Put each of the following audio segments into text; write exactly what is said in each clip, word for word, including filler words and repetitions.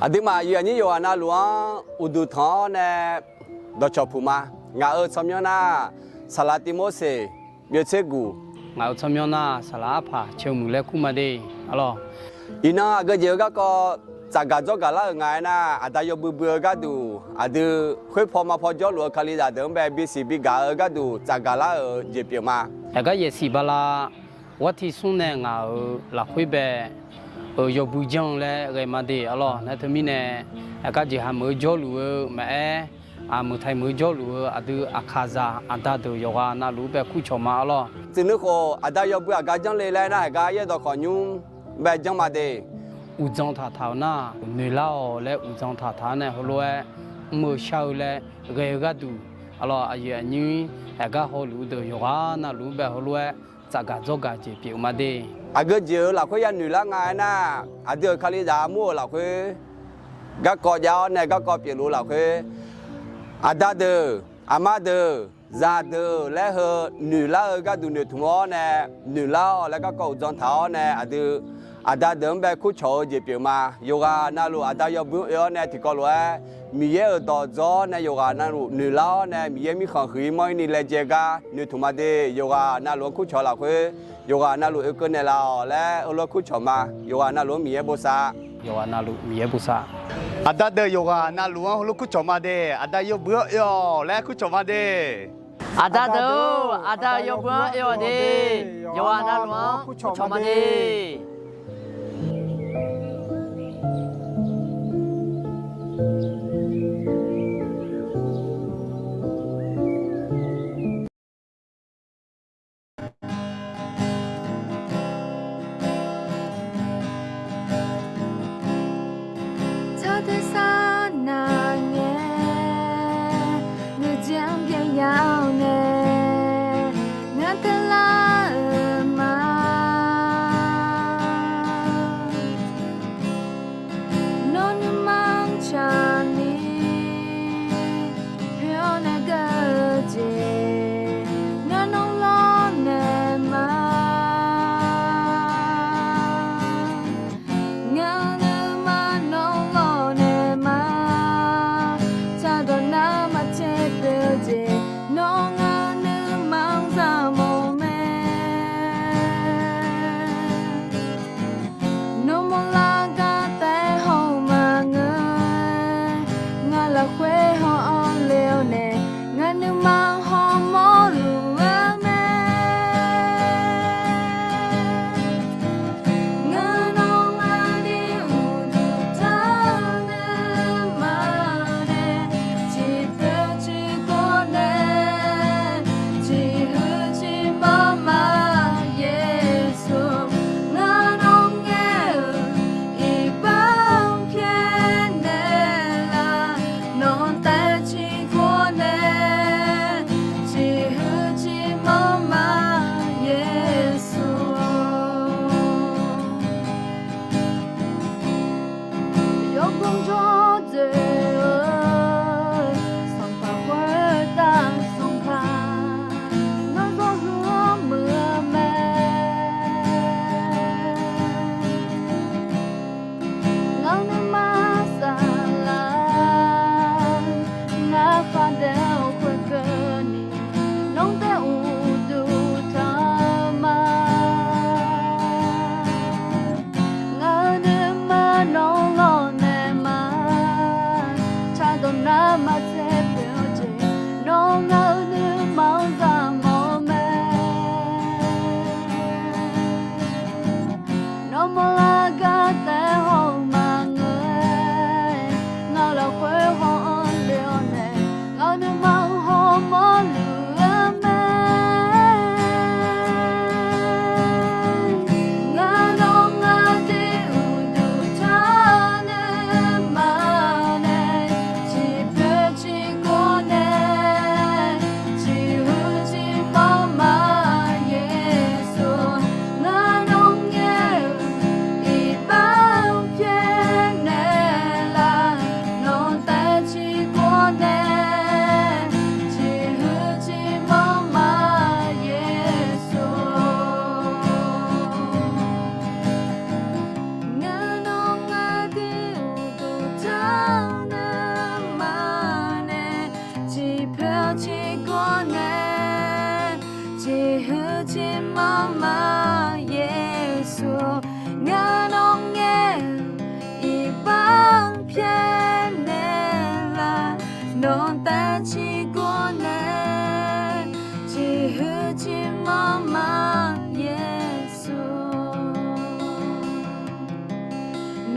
Aqduimaf aqyuif aqnyir yawqghaq navluf-anr uqduq tanq-awr nae dawqcawq puq ma. Ngaq-euq tsawrmyanr nar, saqlaq Tivmorseq, byovtser guq. Ngaq-euq tsawrmyanr nar, saqlaq Arpaq Ceuq Muiq laer kur ma de, arlawr. Iqnan aqgeu jeq-eu garkawv tsafgaq dzawrgaq lar-euq nga aernar, aqda yawbui bui-eu gharduq aqdui khoer paw ma paw jawrluf-eu Kalizaq deuq-anr bae bisiq bigaq-eu gharduq tsafgaq lar-euq jeq pyeuf ma. Aqgar yaefsiq bala, gharti smr nae ngaq-euq lafkhoer bae-euq yawbui janr-eu laer ghae ma de, arlawr. Nar teumirnae, aqgar jeqha meuq-eu jawrluf-eu maqaer, aqmeuq taiq meuq-eu jawrluf-eu aqdui aqkaqzaq aqda deuq yawqghaq navluf-anr bae kurcawq ma, arlawr. Tsuif nuikhof aqda yawbui aqgar janr le laer nar, aqgar yaerdawq khawf nymr bae janr ma de. Uqdzan taqtaq-euq nar, noeqlar-awq laer uqdzan taqtaq-anr nae heulof-aer mr-eu shar-eu laer ghae-eu gharduq, arlawr, aqyuif aqnyir aqgar hawluf-eu deuq yawqghaq navluf-anr bae heulof-aer tsafgaq dzawrgaq jeq pyeuf ma de. Aqgeu jeq-euq lafkhoer ya noeqlar nga aernar, aqdui-euq Kalizaq armur-euq lafkhoer garkawv jav-awr nae garkawv pyeufluf-eu lafkhoer, aqda deuq, aqma deuq, zaqdeuq laer heu noeqlar-eu gharduq noeqtmq-awr nae, noeqlar-awq laer garkawv uqdzan taq-awr nae aqdui aqda deuq-anr bae kurcawq-eu jeq pyeuf ma. Yawqghaq navluf aqda yawbui-anr oe-awr nae tiqkawv lof-aer Miqyaer-euq dawq dzawr-awr nae yawqghaq navluf noeqlar-awr nae Miqyaer mirkhanq huiq-ir mawr-ir ni laejae gar noeqtmq ma de. Yawqghaq navluf-anr kurcawq lafkhoer, yawqghaq navluf oekeuv naeqlaf-awq laer heulof-aer kurcawq ma. Yawqghaq navluf-anr Miqyaer bosav. Yawqghaq navluf Miqyaer bosav. Aqda deuq yawqghaq navluf-anr heulof kurcawq ma de. Aqda yawbui-anr oe-awq laer kurcawq ma de. Aqda deuq-or, aqda yawbui-anr oe-awq de. Yawqghaq navluf-anr kurcawq ma de. Tsawrtuiq sar nav ngae, nuijeq-anr byaev ya-awr nae, ngar teular-euq ma. Nawr nuima-anr caqni, poeq-awr nae geur-eu jeq, ngar nawr lawrnaeq ma. Ngar nuima nawr lawrnaeq ma.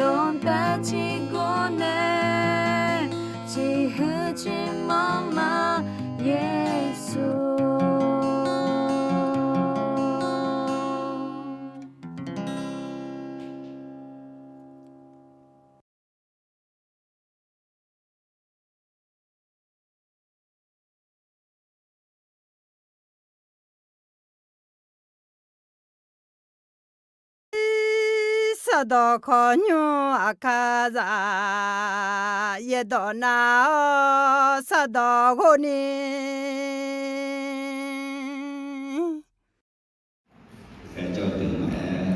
Dawqdaef tiqgor nae, tiqhuiq tiqmanr ma, Yeqsur. Sardawq khawqnymr aqkar zaq, yaerdawq nar-awr sardawq ghov ni. Khaerjawr deuq maqaer,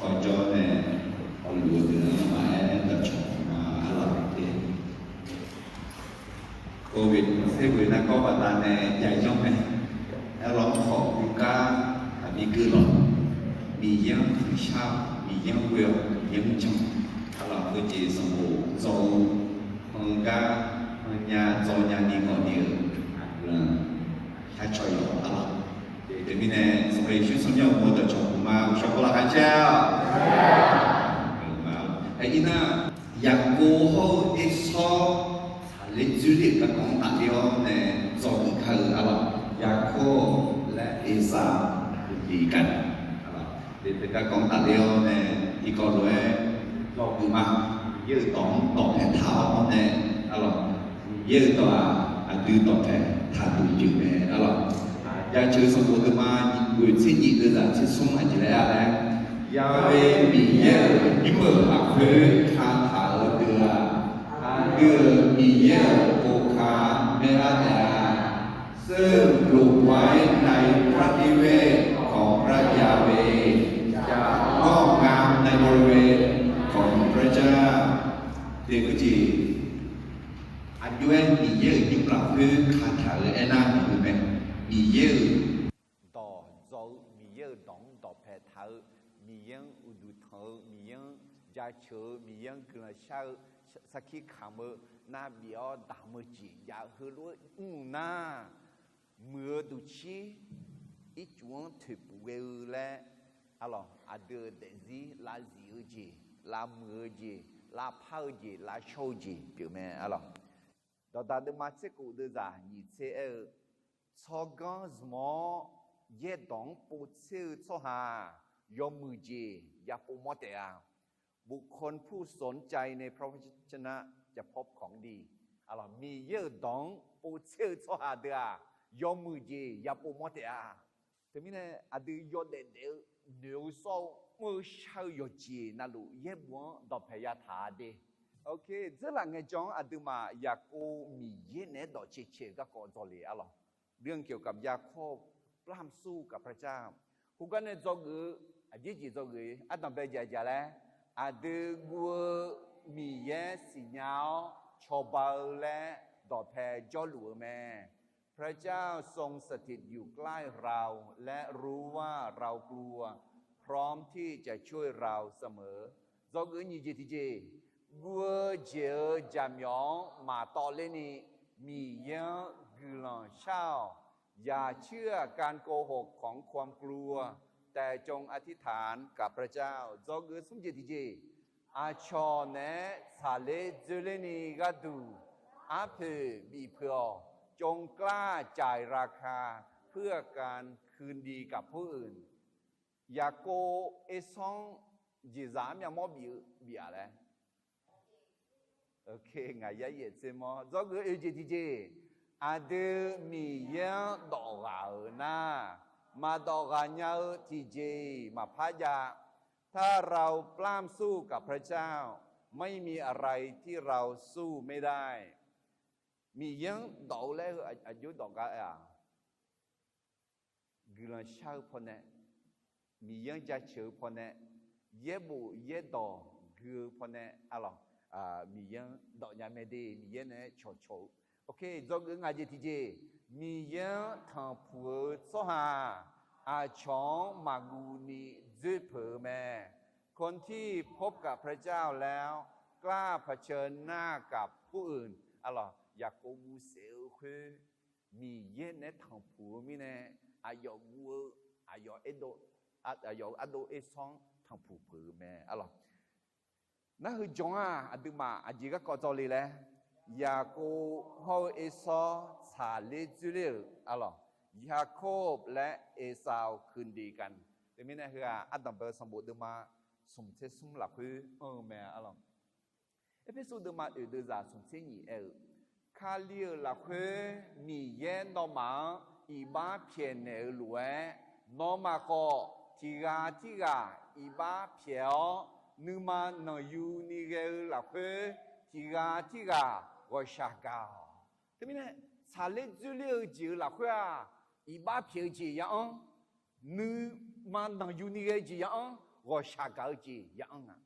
hawrjawr nae hawluf-eu deuq-anr maqaer, dawqcawq ma arlawq te. Covid tser ghoe nargawr baqdanae jav yanr mae. Aerlawq khawf guvgar aqbi geuv lawq. Miqyaer-anr tanqshar-awq, Miqyaer-anr ghoe-awq, Miqyaer-anr jan. Arlawq, heujeq sanqbof dzaw-eu, heugar heunya dzaw nyani ghawqni-euq aqguiqlanq sharcaw yawq arlawq. Teumirnae Sanqpaq Yeqsur tsawrmyanr uqmov dawqcawq puq ma, uqshawr kawv laqkhaq caer-awq. Aernar, Yaqkov hawr-eu Ersawr tsaqler dzoerler-euq garkawv-anr tafler-awr nae dzawgeuf kar-eu arlawq. Yaqkov laer Ersaq uqdiq gaq-a. Teugar kawv-anr tafler-awr nae tiqkawv lof-aer dzawgeuf ma. Miqyaer-euq dawq-anr dawqpae taq-awr nae arlawq. Miqyaer-euq dawq-aq, aqdui dawqpae taqduq pyeuf mae arlawq. Jaceuq-eu sanqbof deuq ma, nyiq ghoeq tser nyiq deuvzaq tser smr aqjeq laer-a laer, Ya'we Miqyaer-euq nymr-euq lafkhoer kataq-eu deuq-aq, aqdui-euq Miqyaer-euq boka maerlar taef-a. ซึ่งปลูกไว้ในพระนิเวศของพระยาเวห์ อย่างงอกงามในบริเวณของพระเจ้า Aqjox-aer Miqyaer-euq nymr lafkhoer kataq-euq aernar, Miqyaer-euq dawq dzaw-eu, Miqyaer-euq dawq-anr dawqpae taq-eu, Miqyaer-anr uqduq tanq-eu, Miqyaer-anr jaceuq-eu, Miqyaer-anr guiqlanq shar-eu, sarkir kamq-eu, nar bif-awr damq-eu jeq jav-eu heulof-aer mr nar, muiq-eu duqcir ircuf-anr toeqpuf ghae-eu laer, arlawq, aqdui-euq daefzir lavzif-eu jeq, lavmuiq-eu jeq, lavpar-eu jeq, lavshawr-eu jeq pyeuf mae arlawq. Dawqdaq deuvma tser khof deuvzaq nyiq tser aer-eu, tsawrganr zmq-awr yaerdawq-anr povtser-eu tsawrhaq yawmuiq jeq yapov mawr taef-a. บุคคลผู้สนใจในพระวจนะจะพบของดี Arlawq, Miqyaer-euq dawq-anr povtser-eu tsawrhaq deuq-aq, yawmuiq jeq yapov mawr taef-a. Teumirnae aqdui yawdaef daef-eu noeq-eu sawr-eu mr-eu shar-eu yawqjeq navluf yaerbof-anr dawqpae yataq-a de. Oke, dzeurlaf ngaejawr-anr aqduimaf Yaqkov Miqyaer naeq-aer dawq caecae-euq garkawv dzawle arlawq. เรื่องเกี่ยวกับยาโคบ ปล้ำสู้กับพระเจ้า Khoergar nae dzawgeuf-eu aqjeq jeq dzawgeuf-eu ardanq bae jaq jaq laer, aqdui guv-eu Miqyaer siqnya-awr cawba-eu laer dawqpae jawrluf-eu mae. พระเจ้าทรงสถิตอยู่ใกล้เรา และรู้ว่าเรากลัว พร้อมที่จะช่วยเราเสมอ Dzawgeuf nyiq jeq tiqjeq, guv-eu jeq-euq jaqmyawf-anr maqtawvler ni, Miqyaer-anr guiqlanq shar-awq. อย่าเชื่อการโกหกของความกลัว แต่จงอธิษฐานกับพระเจ้า Dzawgeuf smr jeq tiqjeq, aqcawq naeq-aer tsaqler dzoerler ni gharduq arpoeq bifpeuq-awq. จงกล้าจ่ายราคาเพื่อการคืนดีกับผู้อื่น Yaqkov Ersanr jeqzaq armyav mawr bif-eu bif-aq laer. Oke, ngaq yar yaef tser mawr dzawgeuf oe jeq tiqjeq, aqdui Miqyaer-anr dawf ghaq-euq nar, maqdawf ghaq nya-eu tiqjeq-iq maqpar jav. ถ้าเราปล้ำสู้กับพระเจ้า ไม่มีอะไรที่เราสู้ไม่ได้ Miqyaer-anr dawf-eu laer heu aqjox dawq gar aer-aq, guiqlanq shar-eu pawnae, Miqyaer-anr jaceuq-eu pawnae, yaerbof yaerdawq gui-eu pawnae, arlawq, Miqyaer-anr dawf nya mae de, Miqyaer naeq-aer cawqcawq-eu. Oke, dzawgeuf ngaq jeq tiqjeq, Miqyaer-anr tanqpuq-eu tsawrhaq aqcawq-anr maqguv ni dzoer peuq-eu mae. คนที่พบกับพระเจ้าแล้ว กล้าเผชิญหน้ากับผู้อื่น Arlawq, Yaqkov guv saef-eu khoer, Miqyaer naeq-aer tanqpuq-eu mirnae, aqyawf guv-eu, aqyawf ardov, aqyawf-euq ardov Ersanr-anr tanqpuq peuq-eu mae. Arlawq, Nar heu jan-aq, aqduimaf aqjeq garkawv dzawle laer, Yaqkov hawr-eu Ersawr tsaqler dzoerler-euq arlawq, 雅各 laer เอซาว คืนดีกัน. Teumirnae heu-aq, ardanq bae-eu sanqbof deuvma smq tser smr lafkhoer anr-eu mae arlawq. Erpersu deuvma oeq deuvzaq smq tser nyiq aer-eu, Kali-euq lafkhoer Miqyaer nawmaf-anr iqbax pyaeqnaeq-eu lof-aer, nawmaf khawf tiq ghaq tirghaq iqbax pyaeq-awr, nuima nanqyuni ghae-eu lafkhoer tiq ghaq tirghaq ghawqshaq gaq-awq. Teumirnae, tsaqler dzoerler-eu jeq-euq lafkhoer-aq, iqbax pyaeq-eu jeq ya-anr, nuima nanqyuni ghae-eu jeq ya-anr, ghawqshaq gaq-eu jeq ya-anr nga.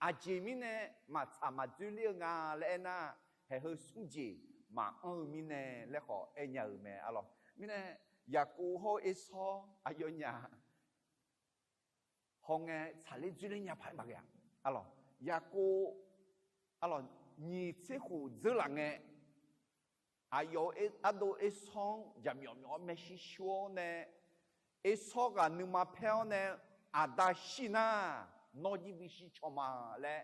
Aqjeq mirnae maqtsaq maqdzoerler-eu nga laer aernar, haeq heu smr jeq maqanr-eu mirnae laer khawf aernya-euq mae arlawq. Mirnae, Yaqkov hawr-eu Ersawr aqyawfnyaf hawngae tsaqler dzoerler nya paq-aer maqghae-a. Arlawq, Yaqkov, arlawq, nyiq tser khof dzeurlaf ngae, aqyawf-eu ardov Ersawr-anr jaqmyawf myawf-awr maershuir shur-awr nae, Ersawr ghaq nuima paer-awr nae, aqda shir nar, nawr jir bishir caw ma laer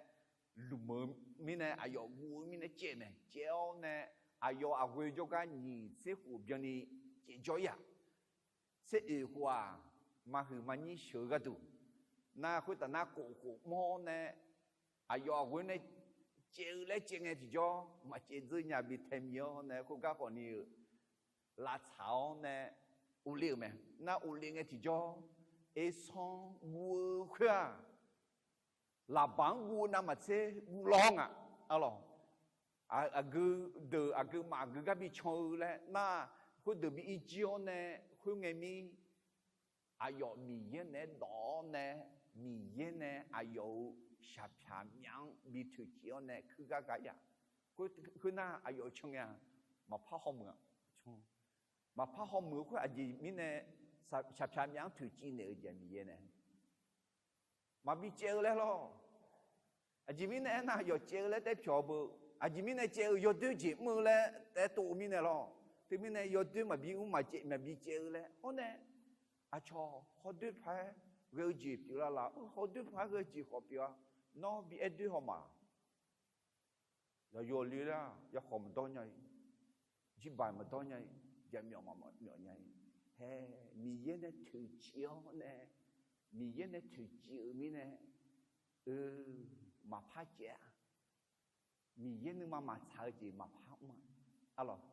lmq-eu mirnae, aqyawf guv-eu mirnae caev mae. Caev-awr nae, aqyawf aqghoe jawrgar nyiq tser khof byanni caev jawr-ir-aq, tser oeq khof-aq, maqhuiq maqnyir sheuq-eu gharduq, nar khoertaf nar kof khof mawr-awr nae, aqyawf aqghoe nae caev-eu laer caev ngae tiqjawr, maqcaev dzeur nya bi tae mi-awr nae, khoergar khawfni-eu lavtsaq-awr nae, uvle-euq mae. Nar uvle ngae tiqjawr, Ersawr guv-eu khoer-aq, Laqbaq-anr guv-eu navmaqtser guv law-awr nga. Arlawq, aqgeu deuq aqgeu maf aqgeu gar bi can-eu laer nar, khoerdeuq bi irjir-awr nae, khoerngae mir, aqyawf Miqyaer naeq-aer dawf-awr nae, Miqyaer nae aqyawf-euq shaqpyaq myaf-anr bi toeqciv-awr nae kuirgar ga-ir-aq. Khoernar aqyawf can ngae-aq, maqpar hawmuiq-a. Maqpar hawmuiq-eu khoer aqjeq mirnae, shaqpyaq myaf-anr toeqciv naeq-eu jeq Miqyaer nae maqbi caev-eu laer lawr. Aqjeq mirnae aernar, aqyawf caev-eu laer taef pyawq-eu beu. Aqjeq mirnae caev-eu yawdoer jeq mr-eu laer taef tov-eu mirnae lawr. Teumirnae yawdoer maqbi mr maqcaev maqbi caev-eu laer. Awr nae, aqcawq hawdoer paq-aer ghae-eu jeq pyeuf lar laf. Hawdoer paq-aer ghae-eu jeq khawf pyeuf-a. Nawr bi aer doer haw ma. Yawqyawq le lar, yawkhawq maqdawr nya-ir, jirbaq maqdawr nya-ir, jaqmyawf maqmyawf nya-ir. Hae, Miqyaer nae toeqciv-awr nae, Miqyaer nae toeqciv-euq mirnae, eu, maqpar caev-a. Miqyaer nuima maqtsaq-eu jeq maqpar mr-a. Arlawq,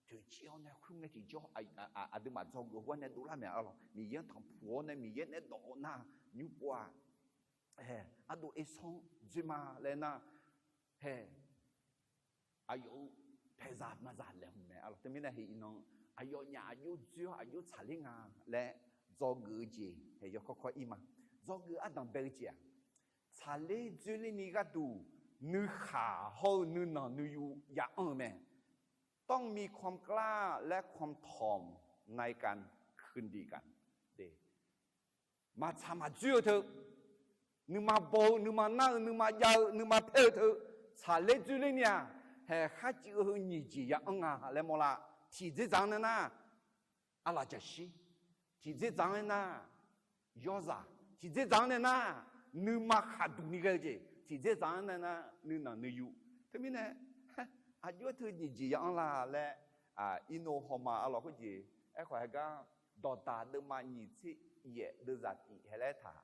toeqciv-awr nae khoerngae tiqjawr, aqduimaf dzawgeuf-eu gar nae dovlar mae. Arlawq, Miqyaer-anr tanqpuq-awr nae Miqyaer nae dawf-eu nar, nymr pov-aq, ardov Ersawr-anr dzoer ma laer nar, hae, aqyawf-euq paeqzaq maqzaq laeqhmq mae. Arlawq, teumirnae heu iqnan aqyawfnyaf aqjox dzoer-awr aqjox tsaqler nga laer dzawgeuf-eu jeq hae yawkawr kawr ir ma. Dzawgeuf ardanq bae-eu jeq-aq, tsaqler dzoerler ni gharduq nuikhaq hawr-eu nuinanq nuiyu ya anr-eu mae. ต้องมีความกล้าและความถ่อมในการคืนดีกัน Maqtsaq maqdzoer-eu teu, nuima baw-eu, nuima nar-eu, nuima jav-eu, nuima paer-eu teu, tsaqler dzoerler ni-aq, haeq kharcuiv-eu heu nyiq jeq ya anr nga laer mawrlar. Tiqdzerdzaq-anr nae nar, arlaqjaqshir. Tiqdzerdzaq-anr nae nar, yawrzaq. Tiqdzerdzaq-anr nae nar, nuima khaqduq ni ghae-eu jeq. Tiqdzerdzaq-anr nae nar, nuinanq nuiyu. Teumirnae, aqjox-aer teu nyiq jeq ya anr la laer, irnov hawma arlawq khoerjeq. Aerkhawf haegar, Dawqdaq deuvma nyiq tser yaef deuvzaq tif hae laer taq.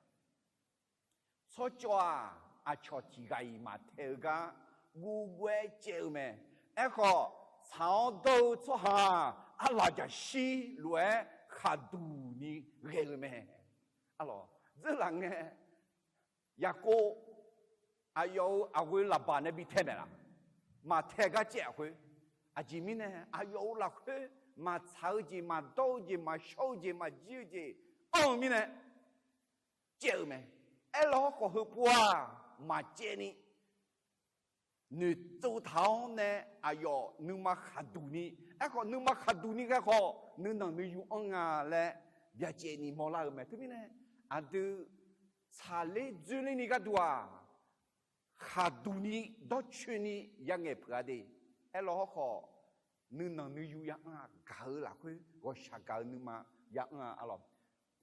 Tsawrcawv-aq, aqcawq tiq ghaq-iq maqtaeq-eu gar guvguv-aer caev-eu mae. Aerkhawf, tsaq-awr dawr-eu tsawrhaq-aq, arlaqjaqshir lof-aer khaqduq ni ghae-eu mae. Arlawq, dzeurlaf ngae, Yaqkov aqyawf-euq aqghoe Laqbaq nae bi tae maeq laf. Maqtae gar caev-aq khoer. Aqjeq mirnae aqyawf-euq lafkhoer maqtsaq-eu jeq, maqdawr-eu jeq, maqshawr-eu jeq, maqjir-eu jeq anr-eu mirnae caev-eu mae. Aerlawr khawf heupov-aq, maqcaev ni noeqtsov taq-awr nae aqyawf nuima khaqduq ni, aerkhawf nuima khaqduq ni ghae khawf nuinanq nuiyu anr nga laer byacaevni mawrlar-eu mae. Teumirnae aqdui tsaqler dzoerler ni gharduq-aq, khaqduq ni dawrcoeni yangaeq peuq-a de. Aerlawr hawrkhawf nuinanq nuiyu ya anr-a, gaq-eu lafkhoer ghawqshaq gaq-eu nuima ya anr-a arlawq.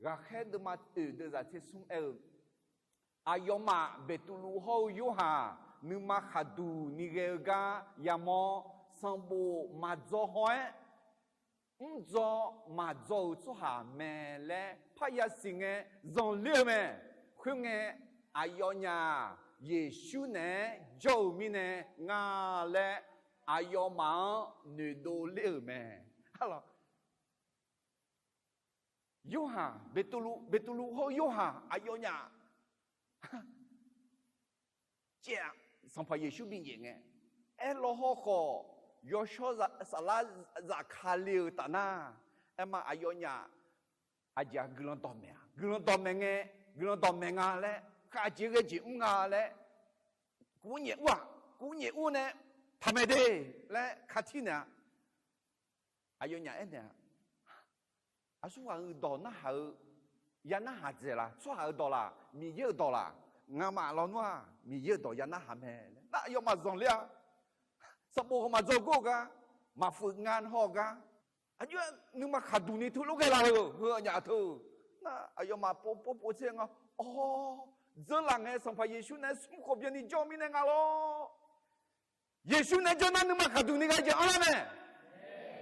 Ghaqkhaer deuvma oeq deuvzaq tser smr aer-eu, aqyawfmaf Beqtuvluv hawr-eu Yorhaq nuima khaqduq ni ghae-eu gar yamawr, sanqbof maqdzaw haw-aer, mrdzaw maqdzaw-euq tsawrhaq mae laer parya siq ngae zanqler-eu mae. Khoerngae, aqyawfnyaf-aq, Yeqsur naeq-aer jawr-euq mirnae nga laer, aqyawfmaf-anr noeqdov ler-euq mae. Arlawq, Yorhaq, Beqtuvluv, Beqtuvluv hawr-eu Yorhaq aqyawfnyaf caev-aq, Sanqpaq Yeqsur binyaef ngae, aerlawr hawrkhawf, yawshawr saflar zafkale-euq taf nar, aerma aqyawfnyaf aqjeq-aq guiqlanq dawq maeq-a, guiqlanq dawq maeq ngae, guiqlanq dawq maeq nga laer, khavjeq ghae jeq mr nga laer, kuv nyaef ur-aq, kuv nyaef ur nae taqmaeq de laer katir naeq-a. Aqyawfnyaf aernaeq-a, aqsurghaq-euq dawq narhaq-eu, ya narhaq dzaeq laq? Tsawrhaq-euq dawq laq? Miqyaer-euq dawq laq? Ngamaf lawnmr-aq, Miqyaer-euq dawq ya narhaq mae laer nar, aqyawfmaf zanqler-a. Sanqbof heu maqdzaw gor-eu gar, maqfuiq nga haw-eu gar, aqjox-aer nuima khaqduq ni teulof ghae laf-euq heu aqnyaf teu-eu nar, aqyawfmaf pov pov pov tser nga, awr, dzeurlaf ngae Sanqpaq Yeqsur nae smr khof byanni jawr-eu mirnae nga lor. Yeqsur nae jawr nar nuima khaqduq ni ghae-eu jeq anrlar mae.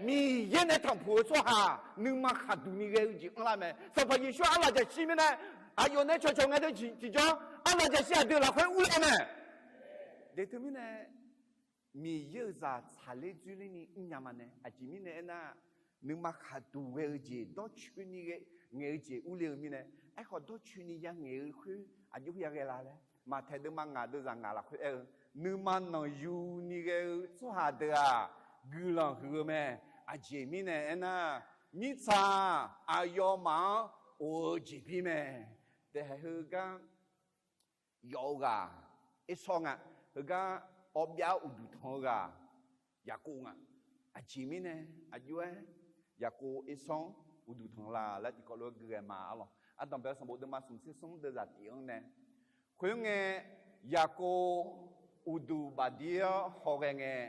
Miqyaer nae tanqpuq-eu tsawrhaq nuima khaqduq ni ghae-eu jeq anrlar mae. Sanqpaq Yeqsur arlaqjaqshir mirnae, aqyawf nae cawqcawq ngae deuq tiqjawr, arlaqjaqshir aqdui lafkhoer urler-eu mae. Deq teumirnae, Miqyaer-euq zaq tsaqler dzoerler ni mrnya ma nae, aqjeq mirnae aernar, nuima khaqduq ghae-eu jeq dawrcoeni ghae ngaeq-eu jeq urler-eu mirnae, aerkhawf dawrcoeni ya ngaeq-eu khoer aqjox ya ghae la laer, Maqtaeq deuvma ngaq deuvzaq ngaq lafkhoer aer-eu, nuima nanqyu ni ghae-eu tsawrhaq deuq-aq, guiqlanq huiq-eu mae. Aqjeq mirnae aernar, mirtsaq aqyawfmaf-anr of-eu jeqbir mae. Daefhaeq heugar yawf-eu ghaq Ersawr nga. Heugar awbyav uqduq tanq-eu ghaq Yaqkov nga. Aqjeq mirnae aqjox-aer Yaqkov Ersawr-anr uqduq tanq la laer tiqkawv lof-aer gui ghae ma arlawq. Ardanqbae-eu sanqbof deuvma smq tser smr deuvzaq tiq-anr nae, khoerngae, Yaqkov uqduq bafdir-awr hawghae ngae,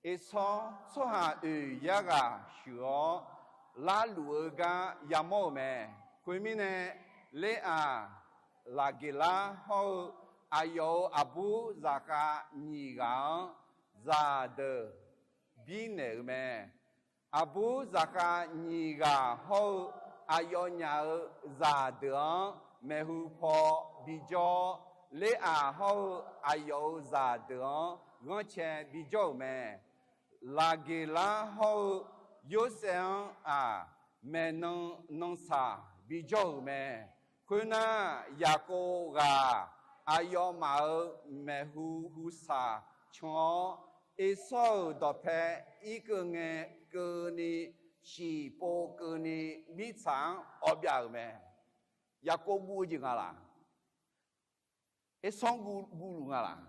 Ersawr tsawrhaq oeq yar ghaq shuif-awr, larluf-eu gar yamawr-euq mae. Khoermirnae, Leraq, Laqgeqlar hawr-eu aqyawf-euq aqbur zaqkhav nyiq ghaq-anr zaqdeuq birnaeq-euq mae. Aqbur zaqkhav nyiq ghaq hawr-eu aqyawfnyaf-euq zaqdeuq-anr maeqhu paw bijawr-awr, Leraq hawr-eu aqyawf-euq zaqdeuq-anr ghanrcae bijawr-euq mae. Laqgeqlar hawr-eu Yorsaev-anr-aq, maeqnan nan saq bijawr-euq mae. Khoernar, Yaqkov ghaq aqyawfmaf-euq maeqhu hu saq can-awr, Ersawr-euq dawqpae irkeuv ngae keuvni, shiqpov keuvni mirtsaq-anr awbyav-euq mae. Yaqkov guv-eu jeq nga laq? Ersawr guv, guvluf nga laq?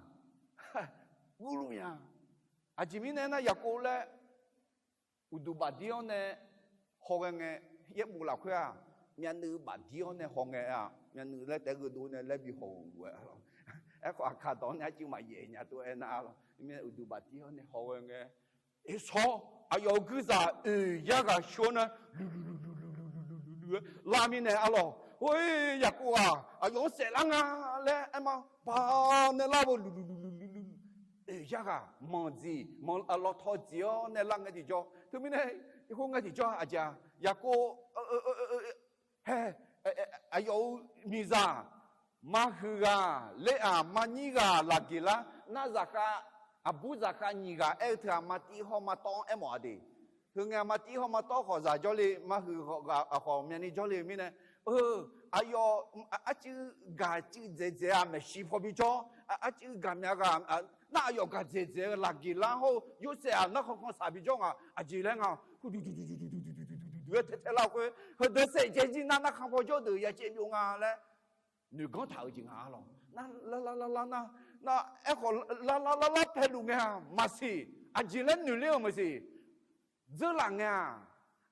Guvluf nya. Aqjeq mirnae aernar, Yaqkov laer uqduq bafdir-awr nae hawghae ngae, yaerbof lafkhoer-aq, myavnuiv bafdir-awr nae hawghae-a, myavnuiv laer taef-aer gheudov nae laer bi haw-euq lof-aer, aerkhawf aqkaq dawq-anr nae arcuiv maqyaef nya tov-aer nar arlawq. Mirnae uqduq bafdir-awr nae hawghae ngae, Ersawr aqyawf-euq guirzaq oeq yar ghaq shawr nar, luqluqluqluqluqluqluq-aer lar mirnae arlawq, hor-ir Yaqkov-aq aqyawf-anr saeflar nga laer aerma ba nae lar-eu luqluqluqluqluq, oeq yar ghaq manq dziq, lawtaw dziq-awr nae lar ngae tiqjawr. Teumirnae, khoerngae tiqjawr aqjeq-aq, Yaqkov hae, aqyawf-euq miqzaq, Mahuiq ghaq, Leraq, Marnyir ghaq, Laqgeqlar, nar zaqkhav, aqbur zaqkhav nyiq ghaq aer-eu teu-aq, mativ haw matawv-anr aermawf-a de. Heungae mativ haw matawv khawf zaq jawrle, Mahuiq ghaq khawf myavni jawrle-eu mirnae, eu, aqyawf arcuiv gaq cuiv dzaeqdzaeq-a maeqshi paw bijawr, arcuiv gaqmya ghaq nar aqyawf gaq dzaeqdzaeq-eu Laqgeqlar hawr-eu Yorsaev-aq narkhan khansaq bijawr nga. Aqjeq laer nga, hu duqduqduq-aer taetae lar-eu khoer, heudeuq saef jaev jir nar narkhan paw jawr deuq ya caev byov nga laer noeqganr taq-eu jeq nga arlawq. Nar larlarlar nar, nar aerkhawf larlarlar paeluf ngae-aq maqsiq. Aqjeq laer noeqler-euq maqsiq. Dzeurlaf ngae-aq,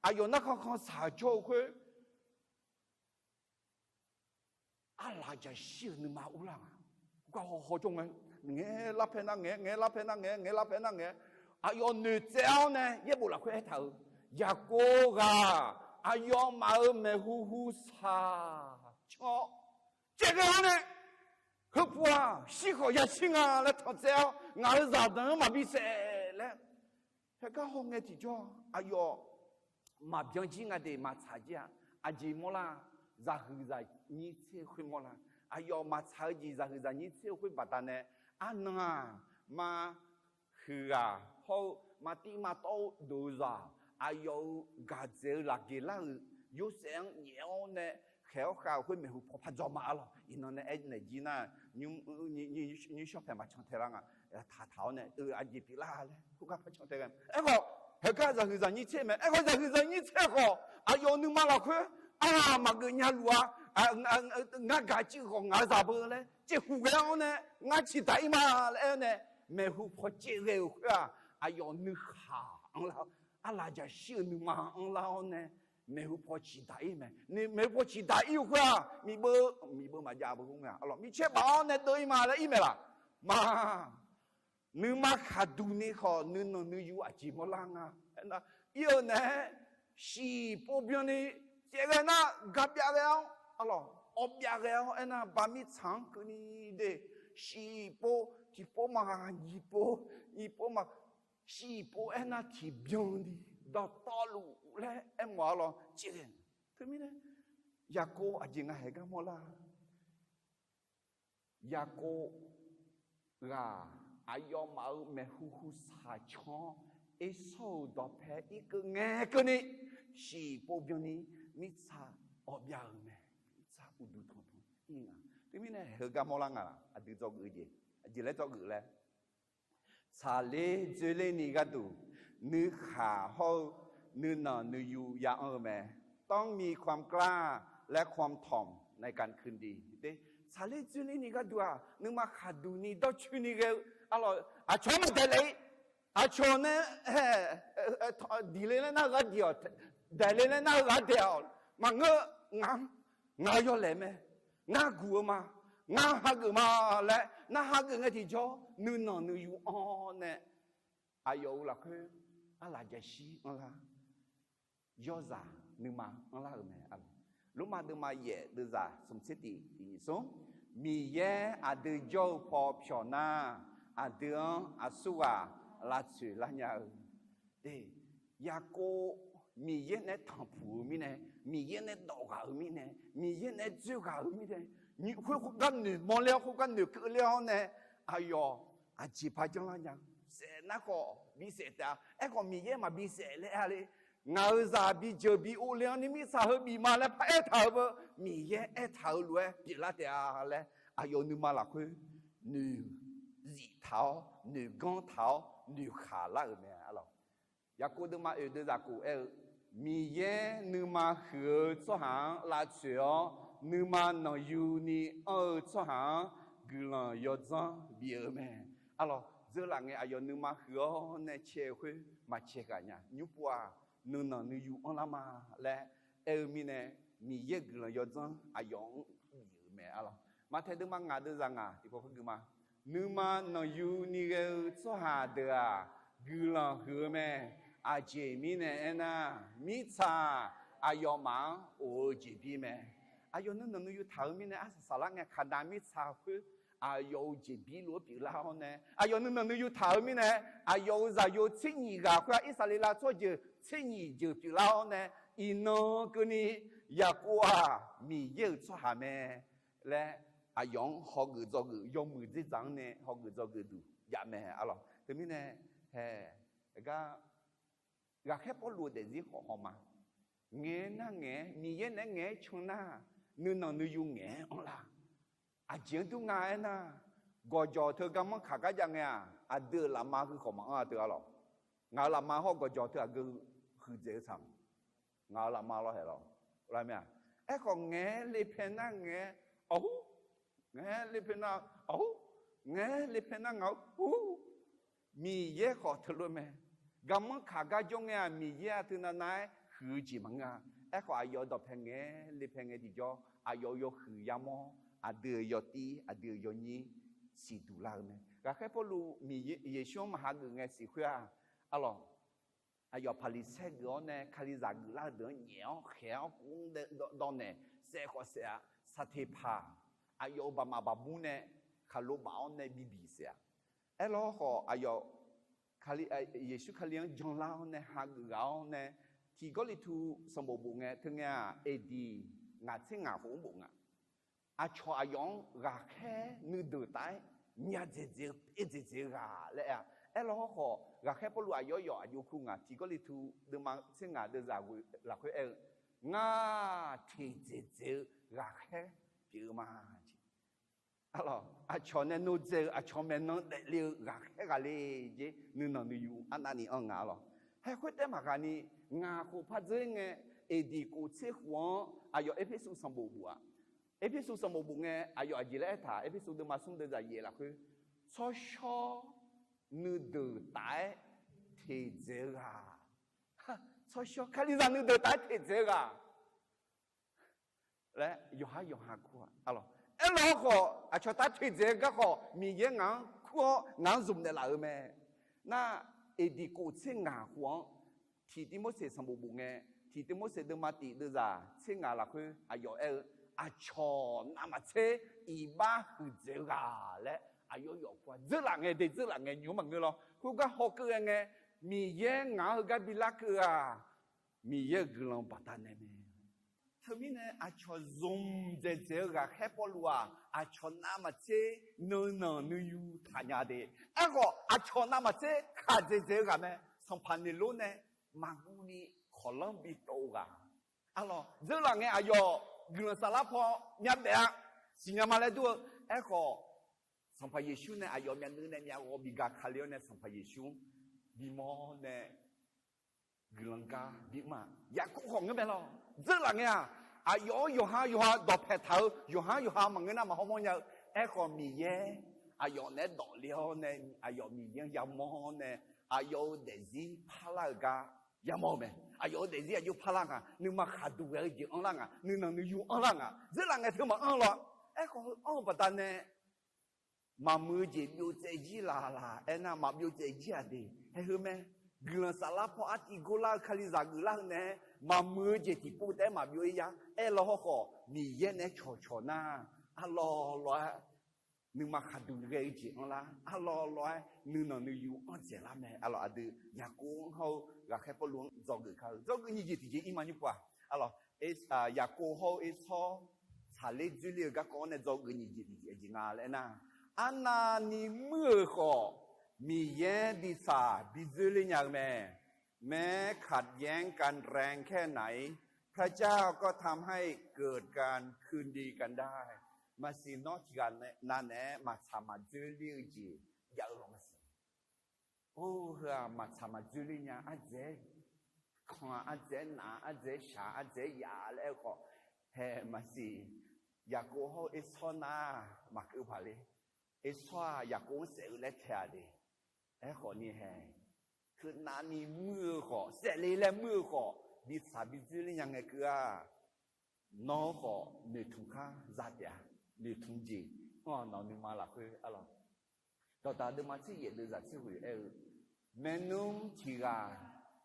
aqyawf narkhan khansaq jawr-eu khoer, arlaqjaqshir-euq nuima urlar nga. Gar haw haw jawr ngae, ngaeq larpae nar ngaeq, ngaeq larpae nar ngaeq, ngaeq larpae nar ngaeq, aqyawf noeqtsaev-awr nae yaerbof lafkhoer aertaq-euq, Yaqkov ghaq aqyawfmaf-euq maeqhu hu saq can-awr, caevghae-awr nae Heupov-aq shir khawf yashir nga laer tanqtsaev-awr ngaq-euq zaqdeuq-anr maqbi saef laer. Heugar hawngae tiqjawr aqyawf maqbyan jir nga de maqtsaq jir-a. Aqjeq mawrlar, zaqhuiq zaqnyir tser-eu khoer mawrlar. Aqyawf maqtsaq-eu jeq zaqhuiq zaqnyir tser-eu khoer baqdanae arnan-aq ma huiqghaq hawr-eu maqtiv maqtawv-eu dov-eu zaq, aqyawf-euq gaqdzaeq-eu lafgeq lar-euq yorsaev-anr nyaef-awr nae khaeq-awr khav-euq khoer maeqhu paw par dzawr ma arlawq. Iqnan nae aernaeq jir nar, nymr shawr paeq maqcan tae lar nga. Taqtaq-awr nae aqjeq pyeuflar laer khoergar par can tae ghae. Aerkhawf, heugar zaqhuiq zaqnyir tser mae. Aerkhawf zaqhuiq zaqnyir tser khawf aqyawf-euq nuima lafkhoer arlaq maqgeuf nya luf-a. Ngar gaq civ khawf ngaq-eu zaq beu laer caev huq ghae-awr nae ngar ciqdaq ir ma laer aer-awr nae maeqhu paw caev ghae-euq khoer-aq, aqyawf nuikhaq anrlar, arlaq jaqshir-euq nuima anrlar-awr nae maeqhu paw ciqdaq ir mae. Maeqhu paw ciqdaq ir-eu khoer-aq, miqbeu, miqbeu maqjav beu khoer mae. Arlawq micaer baf-awr nae deuv ir ma laer ir mae laq? Ma, nuima khaqduq ni khawf nuinanq nuiyu aqjeq mawrlar nga. Aernar, ir-eu naeq-aer shiqpov byanni caev ghae nar garbyav ghae-awr, arlawq awv byav ghae-awr aernar, ba mirtsaq-anr keuvni de, shiqpov tiqpov ma, nyiqpov, nyiqpov ma, shiqpov aernar tiqbyan ni dawqtawvluf laer aermawf-a lawr caev ghae. Teumirnae Yaqkov aqjeq nga haeq gar mawrlar. Yaqkov ghaq aqyawfmaf-euq maeqhu hu saqcan-awr, Ersawr-euq dawqpae irkeuv ngae keuvni shiqpov byanni mirtsaq awv byav-euq mae. Mirtsaq uqduq tanqtanq ir nga. Teumirnae heugar mawrlar nga laq? Aqdui dzawgeuf jeq, aqjeq laer dzawgeuf laer, tsaqler dzoerler ni gharduq nuikhaq hawr-eu nuinanq nuiyu ya anr-eu mae. ต้องมีความกล้า และความถ่อมในการคืนดี. Tsaqler dzoerler ni gharduq-aq nuima khaqduq ni dawrcoeni ghae-eu, arlawq aqcawq-anr maqdaeqle-ir. Aqcawq nae diqle laer nar-eu ghar diq-awq, daeqle laer nar-eu ghar daeq-awq. Maqngeur, ngaq, ngaq yawlaeq mae. Ngar guq-eu ma. Ngar hageuf ma laer nar hageuf ngae tiqjawr nuinanq nuiyu anr nae aqyawf-euq lafkhoer arlaq jaqshir anrlar, yawzaq nuima anrlar-euq mae. Lormav deuvma yaef deuvzaq smq tser tiq tiq nyiq smr, Miqyaer aqdui jawr-eu paw pyawq nar, aqdui-anr aqsurghaq lavtsoeq lar nya-eu Yaqkov Miqyaer naeq-aer tanqpuq-eu mirnae, Miqyaer naeq-aer dawq ghaq-eu mirnae, Miqyaer naeq-aer dzoer ghaq-eu mirnae, khoer khoergar noeqmawr ler-awr, khoergar noeqkeuv ler-awr nae, aqyawf aqjeq par janrlar nya-eu. Saef nar khawf bisaef taef-a. Aerkhawf Miqyaer maqbi saef laer aer-a le. Ngaq-euq zaq bijeuq bi ov le-anr ni mirtsaq heu bif ma laer paraer taq-euq beu, Miqyaer aertaq-euq lof-aer pyeuflar taef-a laer, aqyawf-euq nuima lafkhoer noeqzif taq-awr, noeqganr taq-awr, noeqkhaq lar-euq mae. Arlawq, Yaqkov deuvma oeq deuvzaq khof aer-eu, Miqyaer nuima huiq-eu tsawrhaq-anr lavtsoeq-awr, nuima nanqyuni anr-eu tsawrhaq-anr guiqlanq yawdzanr bif-eu mae. Arlawq, dzeurlaf ngae aqyawf nuima huiq-awr nae cae-eu khoer maqcae ghaq nya. Nymr pov-aq, nuinanq nuiyu anrlar ma laer aer-eu mirnae, Miqyaer guiqlanq yawdzanr aqyawf-anr bif-euq mae. Arlawq, Maqtaeq deuvma ngaq deuvzaq ngaq tiqpov khoergui ma, nuima nanqyuni ghae-eu tsawrhaq deuq-aq, guiqlanq huiq-eu mae. Aqjeq mirnae aernar, mirtsaq aqyawfmaf-anr of-eu jeqbir mae. Aqyawf nuinanq nuiyu taq-eu mirnae arsaq saflar ngae, Kaqnav mirtsaq khoer aqyawf-euq jeqbir lof-aer pyeuflar-awr nae, aqyawf nuinanq nuiyu taq-eu mirnae, aqyawf-euq zaqyo tser nyiq ghaq khoer-aq, Irsaqleqlav tsawrjeuq tser nyiq jeuq pyeuflar-awr nae, iqnan keuvni Yaqkov-aq Miqyaer-euq tsawrhaq mae laer, aqyawf-anr hawgeuf dzawgeuf, yawmuiq dzerdzaq-anr nae hawgeuf dzawgeuf duq jav mae. Arlawq, teumirnae hae, gar, ghaqkhaer Pawrluv-eu daefzir khawf haw ma. Ngaeq-aer nar ngaeq-aer, Miqyaer naeq-aer ngaeq-aer can nar, nuinanq nuiyu ngaeq-aer anrlar. Aqjeq-anr dur nga aernar, gawqjawq teu garmanr kaq gar jav ngae-aq, aqdui-euq lafma heu khawf maqanr-a teu-a lawq. Ngaq-euq lafma hawr gawqjawq teu aqgeu huiqdzaeq-eu tsaq, ngaq-euq lafma lawr haeq lawr, lar mae-a. Aerkhawf ngaeq-aer le pae nar ngaeq-aer awq hur, ngaeq-aer le pae nar awq hur, ngaeq-aer le pae nar ngaq hur. Miqyaer khawf teulof mae. Garmanr kaq gar jawr ngae-aq, Miqyaer-aq teunav nav-aer huiq-eu jeq maqngeur-a. Aerkhawf aqyawf-euq dawqpae ngaeq-aer le pae ngae tiqjawr, aqyawf-euq yawhuiq yamawr, aqdui-euq yawtiv, aqdui-euq yawnyir siqduq lar-eu mae. Ghaqkhaer Pawrluv Miqyaer, Yeqsur-anr maqhageuf ngae siqkhoer-aq, arlawq, aqyawf Paqliqsaer geuf-awr nae Kalizaq geuflar-eu deuq-anr nyaef-awr khaeq-awr kov-anr dawvnaeq saef khawf saef-a. Saqteqpaq aqyawf-euq baqmaf baqbur nae khaqlo baf-awr nae bibiq saef-a. Aerlawr khawf, aqyawf Kali, Yeqsur Kali-anr janlar-awr nae hageuf ghaq-awr nae, tiq Gawrliqtu sanqbof bof ngae, teu-aq, eqdiq ngaq tser ngaq khof-anr bof nga. Aqcawq aqyawf-anr ghaqkhaer nuideuq taf-aer nya dzaeqdzaeq-eu, pyaev dzaeqdzaeq-eu ghaq laer aer-a. Aerlawr khawf, ghaqkhaer Pawrluv aqyawf yawf aqjox kur ngaq, tiq Gawrliqtu deuvma tser ngaq deuvzaq ghoe lafkhoer aer-eu, ngar teqdzaeq dzaeq-eu ghaqkhaer pyeuf-eu ma. Aqcawq nae nodzae-eu aqcawq maeqnan daefle-eu ghaqkhaer ghaqle jer nuinanq nuiyu arnavni anr nga lawq. Haer khoertav maqghaqni, ngaq khof par dzeur ngae, eqdiq kof tser khof-anr aqyawf Erpersu sanqbof bof-a. Erpersu sanqbof bof ngae, aqyawf aqjeq laer aertaq, Erpersu deuvma smr deuvzaq yaef lafkhoer, tsawrshawr nuideuq taf-aer teqdzaeq-eu ghaq. Tsawrshawr Kalizaq nuideuq taf-aer teqdzaeq-eu ghaq laer yawqhar yawqha kur-a. Aerlawr khawf, aqcawq taf teqdzaeq-eu garkawv Miqyaer ngaq-anr kur-awr ngaq-anr zmq naeqlaf-euq mae. Nar, eqdiq kof tser ngaq khof-anr, tiq Tivmorseq sanqbof bof ngae, tiq Tivmorseq deuvma tif deuvzaq tser ngaq lafkhoer aqyawf aer-eu, aqcawq navmaqtser iqbax huiqdzaeq-eu ghaq laer aqyawf yawf kur-a. Dzeurlaf ngae de, dzeurlaf ngae nymq-anr maqngeur lawr. Khoergar hawkeuv ghae ngae, Miqyaer ngaq-anr heugar bi larkeuv-aq, Miqyaer-euq guiqlanq baqdanae mae. Teumirnae aqcawq zmq dzaeqdzaeq-eu ghaqkhaer Pawrluv-aq, aqcawq navmaqtser nuinanq nuiyu taqnya de. Aerkhawf, aqcawq navmaqtser khaqdzaeq dzaeq-eu ghaq mae. Sanqpaq Neqlor nae maqguv ni kawqlanr bitov-eu ghaq. Arlawr, dzeurlaf ngae aqyawf guiqlanq saflar paw myavbaef-a siqnya ma laer dur-eu. Aerkhawf, Sanqpaq Yeqsur nae aqyawf myavnuiv nae myavghawv bi ga kale-awr nae Sanqpaq Yeqsur-anr bimawr nae guiqlanq gar bimr-a. Yaqkov khawf ngeur mae lawr. Dzeurlaf ngae-aq, aqyawf-anr yawqha yawqha dawqpae taq-eu, yawqha yawqha maqngeur nar maqhaw mawrnya-eu. Aerkhawf, Miqyaer aqyawf naeq-aer dawqle-awr nae, aqyawf Miqyaer-anr yamawr-awr nae, aqyawf-euq daefzir parlar-euq gar yamawr-eu mae. Aqyawf-euq daefzir aqjox parlar nga, nuima khaqduq ghae-eu jeq anrlar nga, nuinanq nuiyu anrlar nga. Dzeurlaf ngae teu maqanr lawr. Aerkhawf, heu anr-eu baqdanae maqmuiq-eu jeq byov tsaev jir laf laf aernar, maqbyov tsaev jir-aq de. Haeq heu mae. Guiqlanq saflar paw artiv gorlar-eu Kalizaq geuflar-eu nae, maqmuiq-eu jeq tiqpov taef-aer maqbyov-ir ya. Aerlawr hawrkhawf, Miqyaer naeq-aer cawqcawq nar, arlawr lawr-aer nuima khaqduq ghae-eu jeq anrlar, arlawr lawr-aer nuinanq nuiyu anr dzaeqlar mae. Arlawr aqdui Yaqkov-anr hawr-eu ghaqkhaer Pawrluv-anr dzawgeuf kar-eu dzawgeuf nyiq jeq tiqjeq ir ma nymr pov-aq. Arlawr, Yaqkov hawr-eu Ersawr tsaqler dzoerler-eu garkawv-anr nae dzawgeuf nyiq jeq tiqjeq aqjeq nga laer aernar, arnavni muir-euq khawf Miqyaer bitsaq bidzoer ler nya-eu mae. แม้ขัดแย้งกันแรงแค่ไหน พระเจ้าก็ทำให้เกิดการคืนดีกันได้ Maqsiq nawr tiqghaq navnaeq-aer maqtsaq maqdzoer ler-eu jeq jav-eu lawq maqsiq. Or, heu-aq maqtsaq maqdzoer ler nya, ardzaeq-aer kanq-aq, ardzaeq-aer naq-aq, ardzaeq-aer shaq-aq, ardzaeq-aer yaf-aq laer aer khawf, haeq maqsiq, Yaqkov hawr-eu Ersawr nar maqkeuv paq le. Ersawr-aq Yaqkov-anr saef-eu laer tae-aq de. Aerkhawf ni haeq, teunav ni muir-eu khawf, saef le laer muir-eu khawf, bitsaq bidzoer ler nya ngae keuv-aq, nawr khawf noeqtmq kar za taef-a. Noeqtmq jeq anr-awq nawq nuima lafkhoer arlawq. Dawqdaq deuvma tser yaef deuvzaq tser ghoeq aer-eu, maernmr tiq ghaq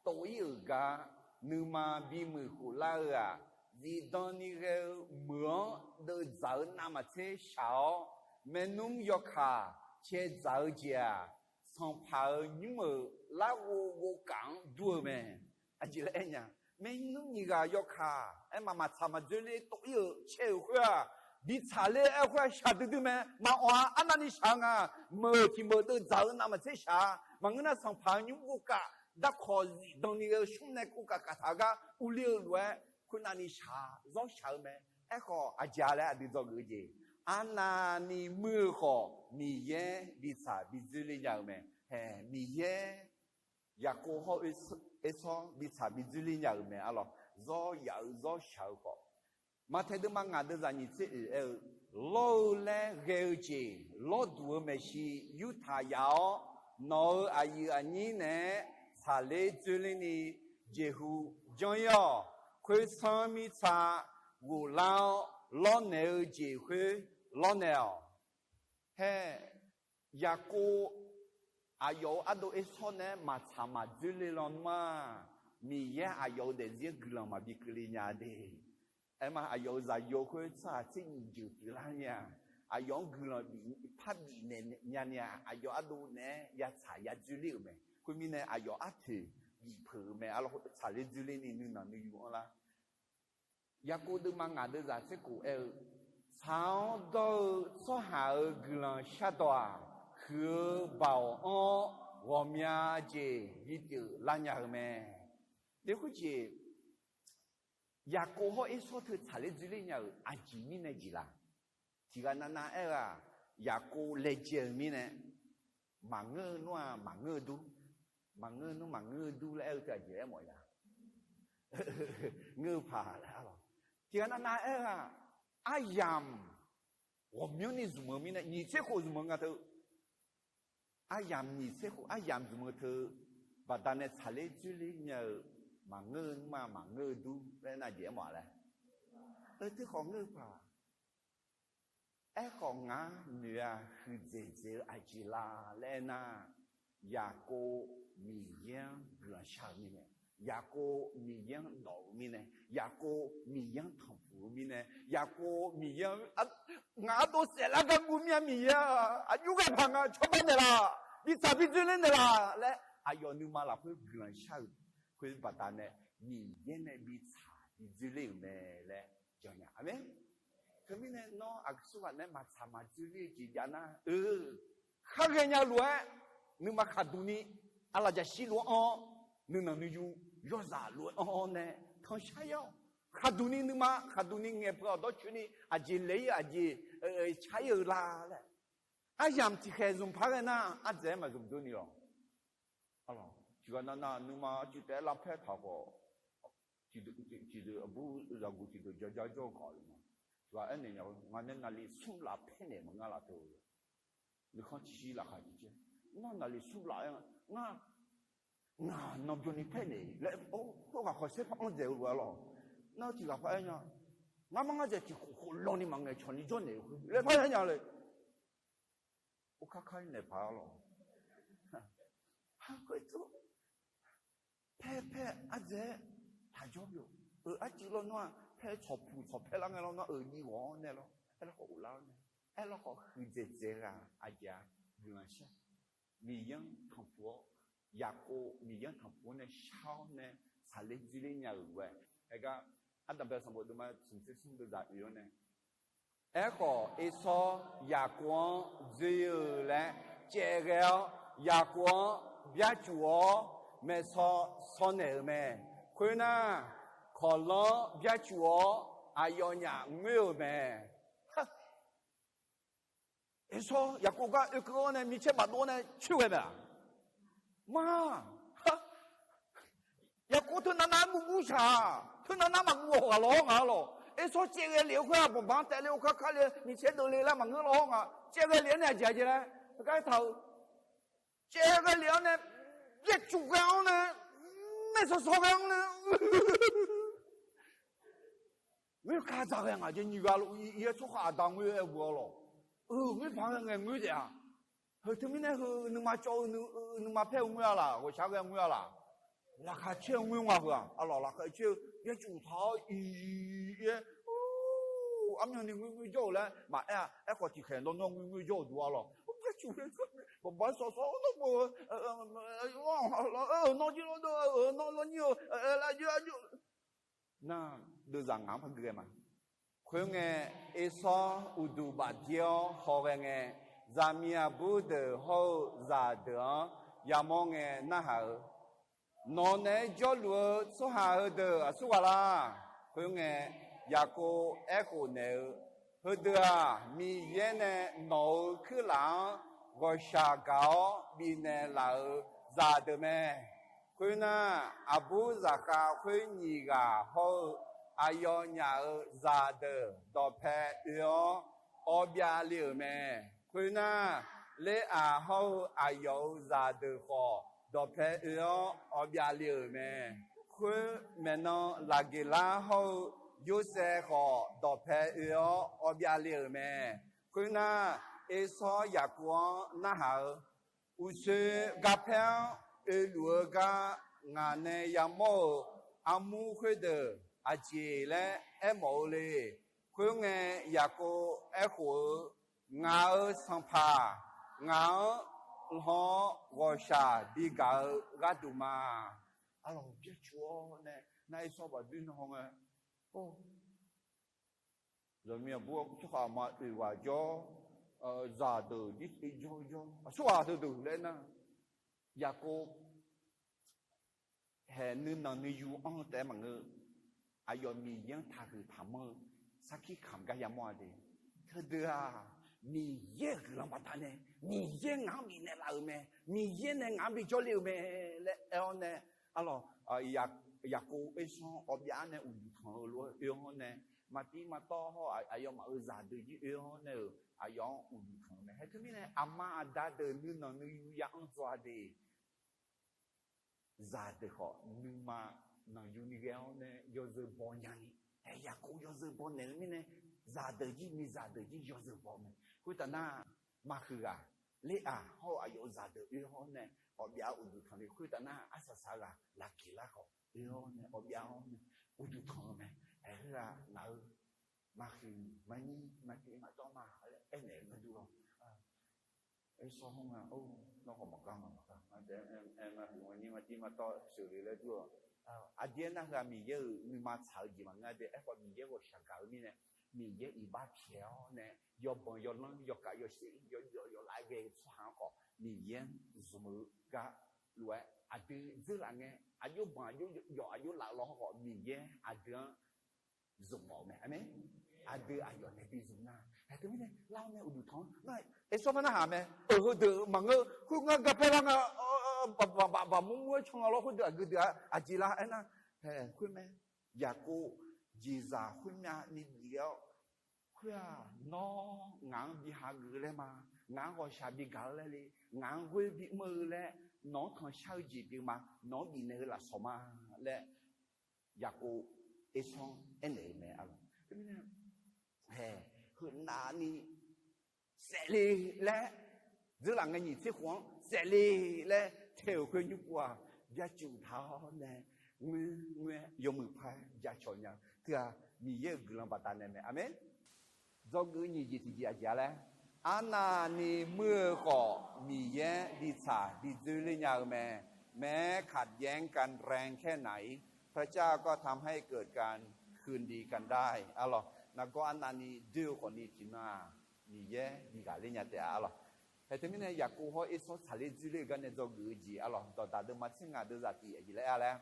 tov-ir-euq gar nuima bimuiq khoflar-eu-aq, zifdan ni ghae-eu meuq-anr deuvdzaq-eu navmaqtser shaq-awr, maernmr yawkaq caevdzaq-eu jeq-aq, sanqpaq-euq nymr-euq larghov ghovkaf-anr dur-eu mae. Aqjeq laer aer nya, maernmr nyiq ghaq yawkaq aerma maqtsaq maqdzoer ler tov-ir-euq caer-euq khoer-aq, bitsaq ler-aer khoer-aq shaqdui dui mae. Maqawf-a, arnavni shaq-eu nga. Meuq tiq meuq deuvdzaq-eu navmaqtser shaq-a. Maqngeur nar sanqpaq-euq nymr ghovkaf darkawq zifdan ni ghae-eu shmr nae kovkaf kaftaq-eu gar urler-eu lof-aer khoernavni shaq, zawr shaq-eu mae. Aerkhawf aqjeq-a laer aqdui dzawgeuf-eu jeq, arnavni muir-eu khawf Miqyaer bitsaq bidzoer ler nya-eu mae. Haeq Miqyaer Yaqkov hawr-eu Ersawr bitsaq bidzoer ler nya-euq mae arlawq. Zawr yaf-eu zawr shaq-eu khawf, Maqtaeq deuvma ngaq deuvzaq nyiq tser oeq aer-eu, lawr-eu laer ghae-eu jeq lawrduq-eu maeqshi yurtaq yaf-awr, nawq-euq aqyuif aqnyir naeq-aer tsaqler dzoerler ni jeqhu janr-ir-awq. Khoersanr mirtsa ghoflar-awr lawrnaeq-eu jeq khoer lawrnaeq-awq. Hae, Yaqkov aqyawf-euq ardov Ersawr naeq-aer maqtsaq maqdzoer le lawnmr-aq, Miqyaer aqyawf-euq daefzir-anr guiqlanq maqbi keuvle nya de. Aerma aqyawf-euq zaqyo khoer tsawrhaq tser nyiq jeuq pyeuflar nya-a. Aqyawf-anr guiqlanq bif, parbif naeq nya ni-aq, aqyawf ardov naeq-aer yatsaq ya dzoerler-euq mae. Khoermirnae aqyawf artoeq bifpeuq-euq mae. Arlawr tsaqler dzoerler ni nuinanq nuiyu anrlar. Yaqkov deuvma ngaq deuvzaq tser khof aer-eu, Tsaq-awr dawr-eu tsawrhaq-euq guiqlanq shardawq-aq, huiq-eu baoq anr-awr ghawqmya jeq bipyeuf lar nya-eu mae. Khoerjeq, Yaqkov hawr Ersawr teu tsaqler dzoerler nya-euq aqjeq mirnae jeq laq? Tiqghaq navnav aer-eu-aq, Yaqkov laejae-eu mirnae, maqngeur-eu nmr-aq maqngeur-eu dur, maqngeur-eu nmr maqngeur-eu dur laer aer-eu teu aqjeq aermawf ya. Ngeur-eu paq laer arlawq. Tiqghaq navnav aer-eu-aq, aryamq ghawqmyanrni zmq-eu mirnae, nyiq tser khof zmq-eu nga teu. Aryamq nyiq tser khof, aryamq zmq-eu teu baqdanae tsaqler dzoerler nya-eu, maqngeur-eu nmr-aq maqngeur-eu dur laer nar jeq aermawf laer. Teukhawf ngeur-eu paq Aerkhawf, ngar noeq-a huiqdzaeq dzaeq-eu aqjeq la laer aernar, Yaqkov Miqyaer-anr guiqlanq shar-eu mirnae, Yaqkov Miqyaer-anr dawq-eu mirnae, Yaqkov Miqyaer-anr tanqpuq-eu mirnae, Yaqkov Miqyaer-anr, ngaq ardov saeflar gar guv mir-a Miqyaer-aq, aqjox ghae paq nga cawba naeqlaf, bitsaq bidzoerler naeqlaf laer aqyawf nuima lafkhoer guiqlanq shar-eu khoer baqdanae Miqyaer nae bitsaq bidzoerler-euq mae laer jannya. Aqmeq. Teumirnae nawr aqsurghaq naeq-aer maqtsaq maqdzoerler-eu jeq jav nar-eu, khar ghaenya lof-aer nuima khaqduq ni, aqlaf jaqshir lof-aer anr-awr, nuinanq nuiyu yawzaq lof-aer anr-awr nae tanqshar ir-awr, khaqduq ni nuima khaqduq ni ngaeqpeuq-awr dawrcoeni aqjeq laeq-ir-eu aqjeq car ir-eu la laer, aryamq tiqkhaeq zmq par ghae nar ardzaeq-aer maqzmq dur ni lawq. Tiqghaq navnav nuima arcuiv taef-aer lavpaer taq khawf, tiqdeuq aqbur zaqguq tiqdeuq jaja jawr-eu khawf-a le ma. Tiqghaq aernaeq nya-eu, ngaq nae naqli smr laf paer naeq maqngeur laf teu-eu. Nuikhanr tiqshir laqkhaq tiqcaer, nar naqli smr laf-aer ngar, ngaq nanbyan ni paer naeq laer, khoerghaq khawf saerpar anr dzaeq-eu lof-aer lawq. Nar tiqghaq par aer nya, ngar mar ngar dzaeq tiqkhof khof law ni maqngaeq cawq ni jawr naeq-eu laer par aer nya le. Or kar kar-ir naeq paq-a lawq. Khoer tsov, paer paer ardzaeq-aer taq jawr byov. Euq arcuiv lawr nawr-aq paer tsawqpuq tsawqpaer lar ngae lawr nawr-aq euq jiv ghawq-anr nae lawr aerlawr khawf ghoflar-awr nae, aerlawr khawf huiqdzaeq dzaeq ghaq aqjeq-a guiqlanq shar. Miqyaer-anr tanqpuq-awr, Yaqkov Miqyaer-anr tanqpuq-awr nae shar-awr nae tsaqler dzoerler nya-euq lof-aer, aergar, ardanqbae sanqbof deuvma smq tser smr deuvzaq oe-awr nae, aerkhawf Ersawr Yaqkov-anr dzoer-eu laer caevghae-awr, Yaqkov-anr byarcuf-awr maeqsaw saw naeq-euq mae. Khoernar, kawqlanr byarcuf-awr aqyawfnyaf ngoer-euq mae. Ersawr Yaqkov gar oekeuv-awr nae micaer maqdov-awr nae coer ghae mae-aq. Ma, Yaqkov teunav nav-aer murgur shaq-aq, teunav nav maqguv-awq ghaq lawr-awr nga lawq. Ersawr caevghae lef-eu khoer-aq, banqbanq taef le-eu kakar le-eu micaer deuv le laer maqngeur lawr-awr nga. Caevghae lef-awr nae aqjeq aqjeq laer gar taq-eu, caevghae lef-awr nae, byarcuf ghae-awr nae, maeqsaw saw ghae-awr nae, oerkar dzaq ghae ngaq jeq nyiq ghaq lof-ir-aer tsawrhaq aqda ngoer-aer ghov-awr lawq. Euq, ngoer paq-aer ngae ngoer taef-a. Heu teumirnae heu nuima cawv-eu, nuima paer-eu ngoer-a laq, ghawqshaq ghae ngoer-a laq. Laqkhaq caer-eu ngoer nga heu-aq, aqlawq laqkhaq caer-eu byarcuf taq-awr iq-aer, armyan ni ngoer ngoer jawr-euq laer maqaer-a. Aerkhawf tiqkhaeq nawr nawr ngoer ngoer jawr-euq duq-a lawq. Byarcuf ghae banqbanq sawq sawq-awr nawr bo-eu, nawr jir lawr deuv-eu, nawr lawnyir-eu, nar, deuvzaq ngaq-anr par gui ghae ma. Khoerngae, Ersawr uqduq bafdir-awr hawghae ngae, zaqmiq aqbur deuq hawr-eu zaqdeuq-anr yamawr ngae narhaq-euq, Nawq naeq-aer jawrluf-eu tsawrhaq heudeuq aqsur ghaq lar? Khoerngae, Yaqkov aerkhof naeq-eu, Heudeuq-aq, Miqyaer nae nawq-euq kuirlaf-anr ghawqshaq gaq-awr bifnaeq laf-euq zaqdeuq mae. Khoernar, aqbur zaqkhav khoer nyiq ghaq hawr-eu aqyawfnyaf-euq zaqdeuq dawqpae oe-awr awbyav le-euq mae. Khoernar, Leraq hawr-eu aqyawf-euq zaqdeuq khawf, dawqpae oe-awr awbyav le-euq mae. Khoer maeqnan Laqgeqlar hawr-eu Yorsaev khawf, dawqpae oe-awr awbyav le-euq mae. Khoernar, Ersawr Yaqkov-anr narhaq-eu, Uqshoe garpaer-anr oeluf-eu gar ngaq nae yamawr-euq armur khoerdeuq aqjeq laer aermawf-eu le. Khoerngae, Yaqkov aerkhof-eu, Ngaq-euq Sanqpaq, ngaq-anr lan-awr ghawqshaq bigaq-eu gharduq ma. Arlawq, byacuq-awr nae nar, Ersawr baqdoer nan haw ngae, or, zaqmiq aqbur tsawrhaq ma oeq ghaq jawr, zaqdeuq jir jawr jawr, aqsurghaq deuq deuq laer nar, Yaqkov haeq nuinanq nuiyu anr-eu taef-aer maqngeur. Aqyawf Miqyaer-anr taqhuiq taqmanr-eu sarkir kamq gar yamawr-a de. Teudeuq-aq, Miqyaer-euq guiqlanq baqdanae, Miqyaer ngaq-anr bifnaeq laf-euq mae, Miqyaer nae ngaq-anr bijawr le-euq mae laer aer-awr nae, arlawq, Yaqkov Ersawr-anr awv byav nae uqduq tanq-eu lof-aer oe-awr nae, maqtiv maqtawv hawr aqyawfmaf-euq zaqdeuq jir oe-awr nae-euq aqyawf-anr uqduq tanq-eu mae. Haeq teumirnae aqma aqda deuq nuinanq nuiyu ya anr dzaw-a de. Zaqdeuq khawf nuima nanqyuni ghae-awr nae yawzeu baw nyani, aer, Yaqkov yawzeu baw naeq-eu mirnae, zaqdeuq jir miqzaq deuq jir yawzeu baw mae. Khoertav nar, maqhuiq ghaq, Ler-aq hawr-eu aqyawf-euq zaqdeuq oe-awr nae awv byav-awr uqduq tanq le. Khoertav nar, arsaq saq ghaq Laqkeqlar khawf oe-awr nae awv byav-awr nae uqduq tanq-eu mae. Aer, heu-aq ngaq-euq maqhuiq maqnyir maqtiv maqtawv ma laer aernaeq-eu gharduq lawr. Ersawr hawr nga, or, nawr khawf maqgar nga maqgar, maqhuiq maqnyir maqtiv maqtawv sheuqle laer dur-awq. Aqdui aernar, heu-aq Miqyaer-euq nuima tsaq-eu jeq maqngeur de. Aerkhawf Miqyaer ghawqshaq gaq-eu mirnae, Miqyaer iqbax pyaeq-awr nae yawbanq yawlanr yawkav yawshaef yawjawv yawlav ghae-eu tsawrhaq-anr khawf Miqyaer-anr zmq-eu gar lof-aer aqdui dzeurlaf ngae, aqjox banq aqjox yawf aqjox laf-eu law hawr khawf Miqyaer aqdui-anr zmq mawf-eu mae. Aqmeq. Aqdui aqyawf nae bi zmq nar, haeq teumirnae lar-awr nae uqduq tanq-anr nar, Ersawr par narhaq mae. Euq heudeuq maqngeur, khoerngar garpaer lar nga, baq baq baq mur mur-aer can nga lawr. Khoerdeuq aqgeu deuq-aq aqjeq lar aernar, haeq khoer mae. Yaqkov jeqzaq khoermyav ni bif-awr, khoer-aq, nawr ngaq-anr bi hageuf-eu laer ma, ngaq-anr ghawqshaq bigaq-eu laer le, ngaq-anr ghoer bimr-eu laer, nawq-anr tanqshar-eu jeq pyeuf ma, nawq-anr bifnaeq-eu lafsawq ma laer, Yaqkov Ersawr-anr aernaeq-eu mae, arlawq. Teumirnae, haeq, heunav ni saefle laer, dzeurlaf ngae nyiq tser khof-anr saefle laer tae-euq khoer nymr pov-aq, byacuf taq-awr nae ngoer ngoer-aer yawmuiq par-aer jacawq nya-eu teu-aq, Miqyaer-euq guiqlanq baqdanae mae. Aqmeq. Dzawgeuf nyiq jeq tiqjeq aqjeq-a laer, arnavni muir-eu khawf Miqyaer bi tsaq bi dzoerler nya-eu mae. แม้ขัดแย้งกันแรงแค่ไหน พระเจ้าก็ทำให้เกิดการคืนดีกันได้ arlawq. Nargawr arnavni doer-eu khawfni tiqnan-aq, Miqyaer bi ghaqler nya taef-a, arlawq. Haeq teumirnae Yaqkov hawr Ersawr tsaqler dzoerler-eu gar nae dzawgeuf-eu jeq, arlawq, dawqdaq deuvma tser ngaq deuvzaq tiq aqjeq laer-a laer,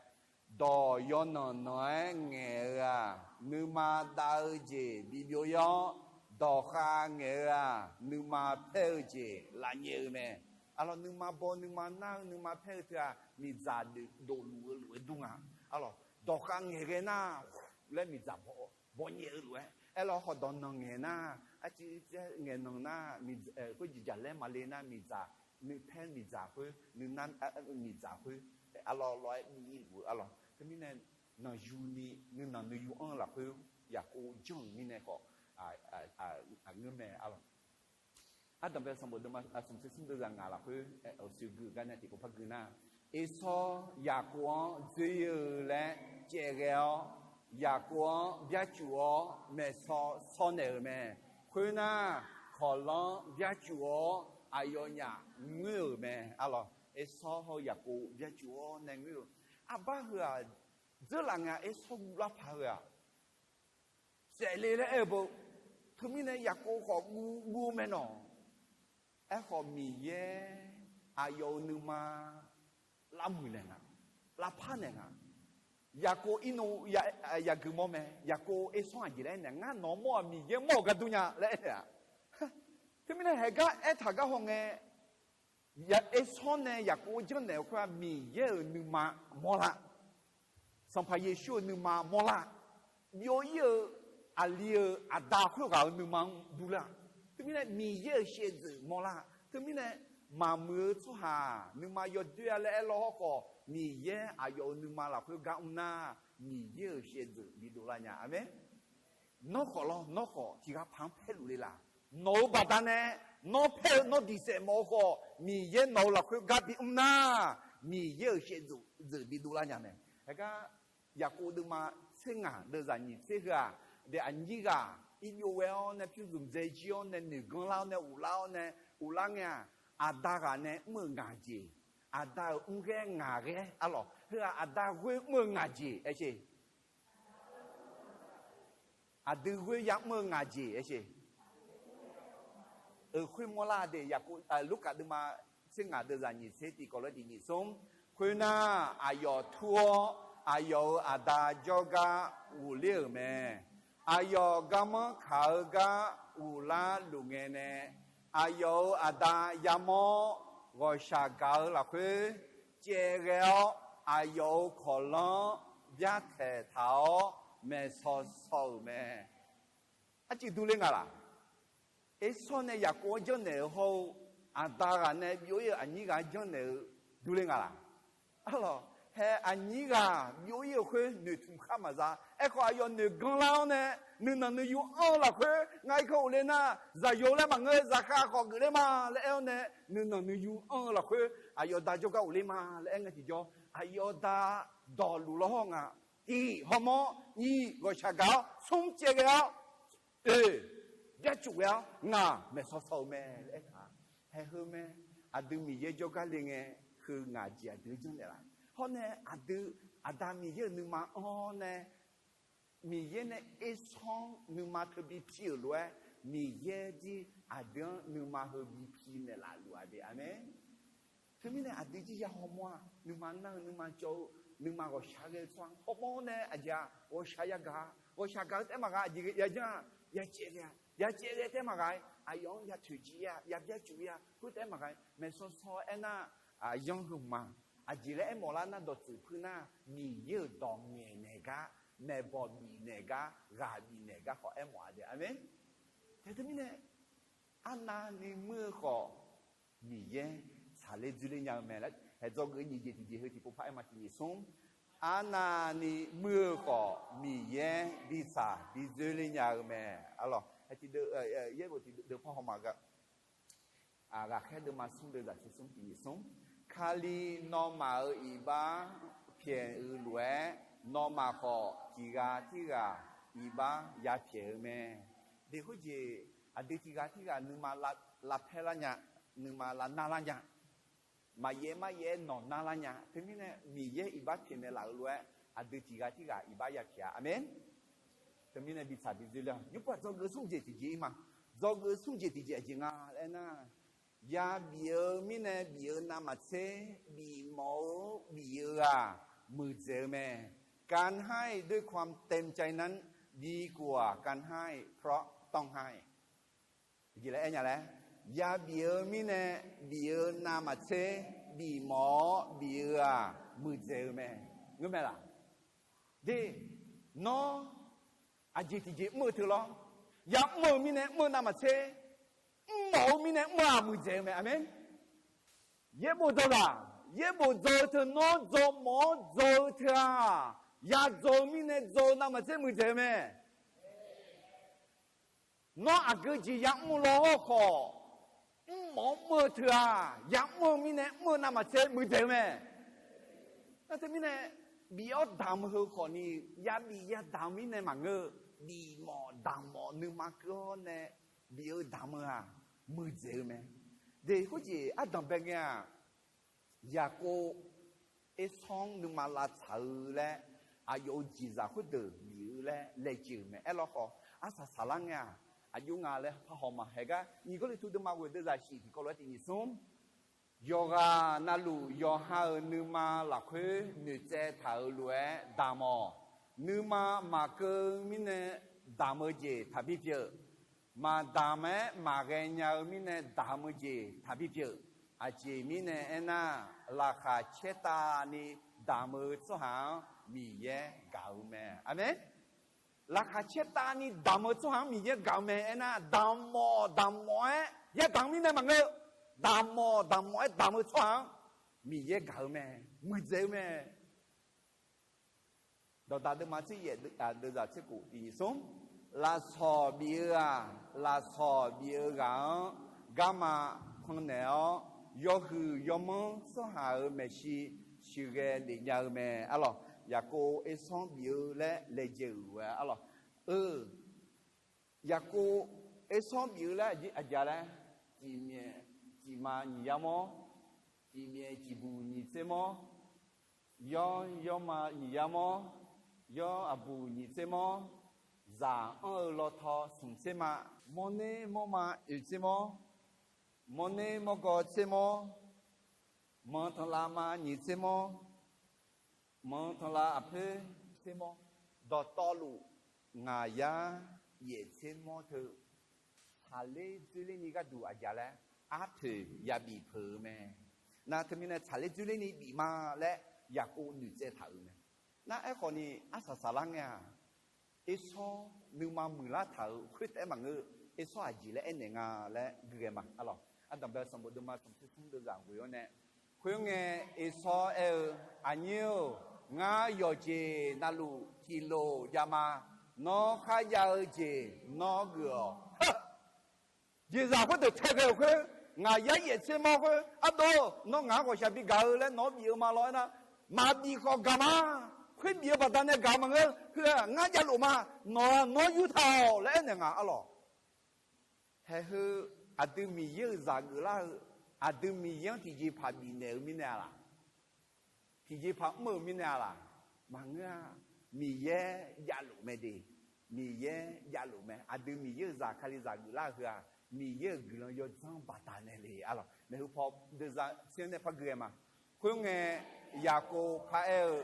dawq yawnanq nanq-aer ngaeq-eu-aq, nuima dav-eu jeq bibyov-ir-awr, dawqkhav ngaeq-eu-aq, nuima paer-eu jeq lafnyaef-eu mae. Arlawq, nuima baw nuima nar-eu nuima paer-eu teu-aq, miqdzaq dofluf-eu lof-aer dur nga. Arlawq, dawqkhav ngaeqghae nar laer miqdzaq baw nyaef-eu lof-aer, aerlawr khawf dawqnanq ngaeq nar, arcuiv ngaeqnanq nar, khoer jeqjaq laer maqle nar miqdzaq, nuipaer miqdzaq khoer, nuinar miqdzaq khoer, arlawr lawr-aer bi-ir luf-eu, arlawq. Teumirnae nanqyuni nuinanq nuiyu anr-eu lafkhoer Yaqkov janr-euq mirnae khawf, aqngeur mae, arlawq. Ardanqbae sanqbof deuvma smq tser smr deuvzaq ngaq lafkhoer, aqsuiq gui-eu gar nae tiqpov par gui nar, Ersawr Yaqkov-anr dzoer-eu laer caev ghae-awr, Yaqkov-anr byacuf-awr maeqsaw saw naeq-euq mae. Khoernar, kawqlanr byacuf-awr aqyawfnyaf ngoer-euq mae, arlawq. Ersawr hawr-eu Yaqkov byacuf-awr nae ngoer-euq. Arbar heu-aq, dzeurlaf ngae Ersawr guvlar paq heu-aq, saefle laer aer-eu beu. Teumirnae Yaqkov khawf guv guv-eu mae nawq. Aerkhawf Miqyaer aqyawf-euq nuima lavmuiq naeq nga, lavpar naeq nga. Yaqkov irnov yageuf mawr mae. Yaqkov Ersawr aqjeq laer aernaeq ngar nawq-anr mawr-aq Miqyaer mawr-euq gar dur nya laer aernaeq-a. Teumirnae haeq gar aertaq gar hawngae, Ersawr nae Yaqkov-anr janrnaeq-eu khoer-aq, Miqyaer-euq nuima mawrlar. Sanqpaq Yeqsur-euq nuima mawrlar. Byov-ir-eu aqli-euq aqda khoerghaq-euq nuima-anr durlar. Teumirnae Miqyaer-euq shaevdzeuf mawrlar. Teumirnae maqmuiq-eu tsawrhaq nuima yawdoer-a laer aerlawr hawrkhawf, Miqyaer aqyawf-euq nuima lafkhoer gar mr nar, Miqyaer-euq shaevdzeuf bidov lar nya. Aqmeq. Nawr khawf lawr, nawr khawf tiqghaq paq-anr paerluf le laq? Nawq-euq baqdanae, nawr paer-eu nawr diq saef mawf-eu khawf, Miqyaer nawq-euq lafkhoer gar bimr nar, Miqyaer-euq shaevdzeuf bidov lar nya mae. Haeq gar Yaqkov deuvma tser ngaq deuvzaq nyiq tser heu-aq, daef aqnyir ghaq irbyov ghae-awr nae pyur zmq dzae jir-awr nae noeqganr lar-awr nae uqlar-awr nae uqlar ngae-aq, aqda ghaq nae mr-euq ngaq jeq, aqda-euq mrghaer ngaq ghaer arlawq, heu-aq aqda ghoer mr-eu ngaq jeq aer sher. Aqdui ghoer ya'mr-eu ngaq jeq aer sher. Euq khoermawr lar de, Yaqkov, Lurkaf deuvma tser ngaq deuvzaq nyiq tser tiqkawv lof-aer tiq nyiq smr. Khoernar, aqyawf tur-awr aqyawf-euq aqda jawrgar ghofler-euq mae. Aqyawf garmanr kaq-eu gar ghoflar luf ngae nae, aqyawf-euq aqda yamawr-awr, ghawqshaq gaq-eu lafkhoer caev ghae-awr, aqyawf-euq kawqlanr-anr byartaeq taq-awr maeqshaw shaw-euq mae. Arcuiv durler nga laq? Ersawr nae Yaqkov-anr janrnaeq-euq hawr-eu, aqda ghaq nae byov-ir-euq aqnyir ghaq-anr janrnaeq-eu durler nga laq? Arlawq, hae aqnyir ghaq byov-ir-euq khoer noeqtmq khar maqza. Aerkhawf, aqyawf noeqganr lar-awr nae nuinanq nuiyu anr-eu lafkhoer, ngar irkanr ghofler nar, zaqyo laer maqngeur, zaqkhav khawf geufler ma laer aer-awr nae, nuinanq nuiyu anr-eu lafkhoer aqyawf da jawrgar ghofler ma laer aer ngae tiqjawr, aqyawf da dawqluf lawr hawr nga. Tiq, hawmawr. Nyiq, ghawqshaq gaq-awr. Smr, caev ghae-awr. Oeq, byarcuf ghae-awr ngaq maeqshaw shaw-eu mae laer aertaq-a. Haeheu mae. Aqdui Miqyaer jawrgar le ngae, heu ngaq jeq aqdui-anr janrnaeq laf. Hawr nae aqdui, Aqda Miqyaer-euq nuima anr-awr nae, Miqyaer nae ersawr nuima teubi pi-euq lof-aer, Miqyaer jir aqdui-anr nuima heu bi pi naeqlaf luf-a de. Aqmeq. Teumirnae aqdui jir ya hawmawr-aq, nuima nar-eu, nuima cawv-eu, nuima ghawqshaq ghae-eu tsawrhaq hawmawr nae aqjeq-aq ghawqshaq yagaq-a. Ghawqshaq gaq-eu taef maqghae, aqjeq yajanr-aq, yacaev ghae-a. Yacaev ghae taef maqghae, aqyawf-anr ya toeqciv-ir-a, ya byarcuf-ir-a. Khoer taef maqghae, maeqshaw shaw-aer nar, aqyanr heu ma. Aqjeq laer aermawf lar nar, dawqtsuif puir nar, Miqyaer-euq dawq ngaeqnaeq gar, maeqbawq bifnaeq gar, ghaq bifnaeq gar khawf aermawf-a de. Aqmeq. Teumirnae, arnavni muir-eu khawf, Miqyaer tsaqler dzoerler nya-eu mae laer, hae dzawgeuf nyiq jeq tiqjeq heu tiqpov par aer ma. Tiq nyiq smr. Arnavni muir-eu khawf, Miqyaer bi tsaq bi dzoerler nya-eu mae. Arlawq, hae tiqdeuv, yaerbof tiqdeuv par haw ma ga. Ghaqkhaer deuvma smr deuvzaq tser smr tiq nyiq smr. Kali nawmaf-euq iqbax pyaeq-eu lof-aer, nawmaf khawf tiq ghaq tirghaq iqbax yapyaeq-eu mae. Deq khoerjeq, aqdui tiq ghaq tirghaq nuima lavpaer lar nya, nuima lavnar lar nya, maqyaef maryaef-aer nawq nar lar nya. Teumirnae Miqyaer iqbax pyaeqnaeq laf-eu lof-aer, aqdui tiq ghaq tirghaq iqbax yapyaeq-a. Aqmeq. Teumirnae bi tsaq bi dzoerler-awq. Nymrpov dzawgeuf smr jeq tiqjeq-ir ma. Dzawgeuf smr jeq tiqjeq aqjeq nga laer nar, yabif-eu mirnae bif-eu navmaqtser, bifmawf-eu bif-eu-aq, muiqdzaeq-eu mae. การให้ด้วยความเต็มใจนั้น ดีกว่าการให้เพราะต้องให้ Aqjeq laer aer nya laer, yabif-eu mirnae bif-eu navmaqtser, bifmawf-awr bif-eu-aq, muiqdzaeq-eu mae. Ngeur mae laq? De, nawr aqjeq tiqjeq mr-eu teu lawr, ya'mr-eu mirnae mr-eu navmaqtser, mrmawf-eu mirnae mr-aq muiqdzaeq-eu mae. Aqmeq. Yaerbof dzawzaq, yaerbof dzaw-eu teu nawr dzaw mawf-awr dzaw-eu teu-aq, yadzaw-eu mirnae dzaw-eu navmaqtser muiqdzaeq-eu mae. Nawr aqgeu jeq ya'mr law-awr khawf, mrmawf-awr mr-eu teu-aq, ya'mr-eu mirnae mr-eu navmaqtser muiqdzaeq-eu mae. Nar teumirnae, bif-awr damq-eu heu khawfni, yabif yadamq mirnae maqngeur-eu, bifmawf damq mawf nuima keuv-awr nae bif-eu damq-eu-aq, muiqdzaeq-eu mae. De, khoerjeq ardanqbae ngae-aq, Yaqkov ersanr nuima lavtsaq-eu laer, aqyawf-euq jeqzaq khoerdeuq bif-eu laer laejae-euq mae. Aerlawkhawf, arsaq saqlar ngae-aq, aqjox nga laer par haw ma. Haegar nyiq Gawrliqtu deuvma ghoeq deuvzaq shif tiqkawv lof-aer tiq nyiq smr. Yawqghaq navluf yawqha-euq nuima lafkhoer noeqtsaev taq-euq lof-aer damq-awq. Nuima maqkeuv-eu mirnae damq-eu jeq taqbi pyeuf. Maqdamq-aer maqghae nya-eu mirnae damq-eu jeq taqbi pyeuf. Aqjeq mirnae aernar, laqkhaq caertavni damq-eu tsawrhaq-anr Miqyaer gaq-eu mae. Aqmeq. Laqkhaq caertavni damq-eu tsawrhaq-anr Miqyaer gaq-eu mae. Aernar, damq mawf damq mawf-aer yadamq mirnae maqngeur-eu, damq mawf damq mawf-aer damq-eu tsawrhaq-anr Miqyaer gaq-eu mae, muiqdzaeq-eu mae. Dawqdaq deuvma tser yaef deuvzaq tser khof tiq nyiq smr. Lafsawq bif-eu-aq, lafsawq bif-eu ghaq-anr garma pannaeq-awr, yawhuiq yawmanr tsawrhaq-euq maeqshi sheuqghae lef nya-eu mae. Arlawq, Yaqkov ersanr bif-eu laer laejae-euq lof-aer arlawq, eu Yaqkov Ersawr bif-eu laer aqjeq laer, tiqmyaef tiqma nyiq yar mawr, tiqmyaef tiqbuq nyiq tser mawr, yawr yawrma nyiq yar mawr, yawr aqbuq nyiq tser mawr, zaq anr-eu lawtaw smq tser ma, mawrner mawrma oeq tser mawr, mawrner mawrgawv tser mawr, manq tanqlav ma nyiq tser mawr, manq tanqlav aqpoer tser mawr, dawqtawvluf ngaq yar yaef tser mawr teu, tsaqler dzoerlerni gharduq aqjeq laer arpoeq yabif peuq-eu mae. Nar teumirnae tsaqler dzoerlerni bif ma laer Yaqkov noeqtsaev taq-euq mae. Nar aerkhawfni arsaq saqlar ngae-aq, Ersawr nuima muiqlar taq-euq khoertaef-aer maqngeur. Ersawr aqjeq laer aernaeq nga laer gui ghae ma. Arlawq, Ardanqbae sanqbof deuvma smq tser smr deuvzaq ghoe-awr nae, khoerngae Ersawr aer-eu, Aqnyir-or, ngar yawqjeq navluf tiqlof jav ma. Nawr kharjav-eu jeq nawr geuf-awq. Jeqzaq khoerdeuq tae ghae-euq khoer, ngaq yar yaef tser mawr khoer, Ardov, nawr ngaq-anr ghawqshaq bigaq-eu laer nawq-anr bif-eu ma law aernar, maqbif khawf gaq ma. Khoer bif-eu baqdanae gaq maqngeur. Heu-aq ngar javlof ma. Nawq-aq nawr yurtaq-awq laer aernaeq nga arlawq. Haeq heu aqdui Miqyaer-euq zaq geuflar-eu, aqdui Miqyaer-anr tiqjeqpaq bifnaeq-eu mirnae-a laq? Tiqjeqpaq mr-euq mirnae-a laq? Maqngeur-a. Miqyaer javlof mae de. Miqyaer javlof mae. Aqdui Miqyaer-euq zaq Kalizaq geuflar-eu heu-aq, Miqyaer-euq guiqlanq yawdzanr baqdanae le arlawq. Maeqhu paw deuvzaq tser nae par gui ghae ma. Khoerngae Yaqkov paraer-eu,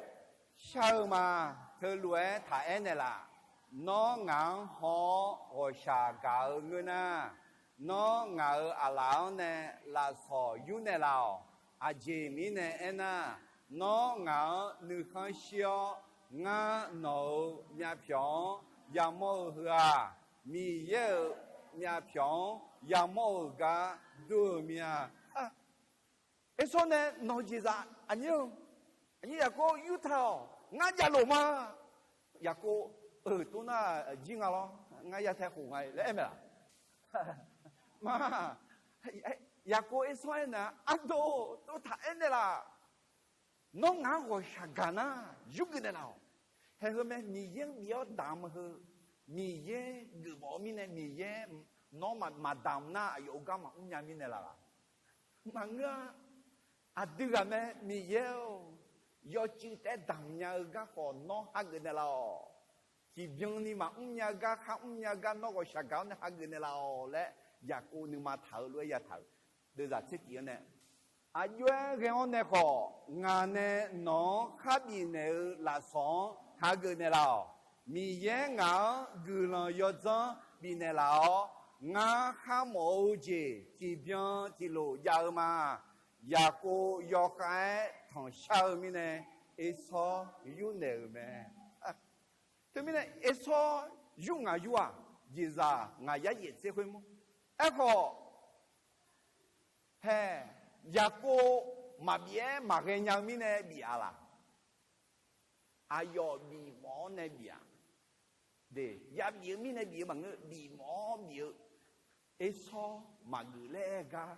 Shar-eu ma. Teulof-aer taq aer naeqlaf. Nawr ngaq-anr haw-awr ghawqshaq gaq-eu ngeur nar, nawr ngaq-euq aqlaf-anr nae lafsawq yurnaeq laf-awq. Aqjeq mirnae aernar, nawr ngaq-anr nuikhanr shir-awr, ngar nawq-euq myavpyawq-anr yamawr-eu heu-aq, Miqyaer-euq myavpyawq-anr yamawr-euq gar dur-euq mir-a. Ersawr nae nawq-eu jeqzaq aqnyir-eu, aqnyir Yaqkov yurtaq-awq, ngar javlof ma. Yaqkov, eu, tov nar jir nga lawr, ngar yatae khof nga laer aer mae laq? Ma, Yaqkov Ersawr aernaeq-a, Ardov, tov taq aer naeqlaf. Nawr ngaq-anr ghawqshaq gaq nar, yurgeuf naeqlaf-awq. Haeq heu mae, Miqyaer-anr bif-awr damq heu, Miqyaer geufmawf-eu mirnae, Miqyaer nawr maqdamq nar aqyawf-euq gar maqmr nya mirnae laf laq? Maqngeur-a. Aqdui ghaq mae, Miqyaer-or, yawcuiv taef-aer damq nya-eu gar khawf nawr hageuf naeqlaf-awq. Tiqbyan ni maqmr nya gar, kharmr nya gar nawr ghawqshaq gaq-awr nae hageuf naeqlaf-awq laer Yaqkov nuima taq-eu lof-aer yataq-euq. Deuvzaq tser tif-anr nae, aqjox-aer ghae-awr nae khawf, ngaq nae nawq-anr khar bifnaeq-eu lafsawq-anr hageuf naeqlaf-awq. Miqyaer ngaq-anr guiqlanq yawdzanr bifnaeq laf-awr, ngar kharmawf-eu jeq tiqbyan tiqlof jav-eu ma. Yaqkov yawkhav-aer tanqshar-eu mirnae, Ersawr yurnaeq-euq mae. Teumirnae Ersawr yur ngaq yur-aq, jeqzaq ngaq yar yaef tser khoer mawr. Aerkhawf, haeq, Yaqkov maqbif-aer maqghae nya-eu mirnae bif-a laq? Aqyawf bifmawf-awr nae bif-aq, de, yabif-eu mirnae bif-eu maqngeur, bifmawf-awr bif-eu. Ersawr maqgeuf laer aer-eu gar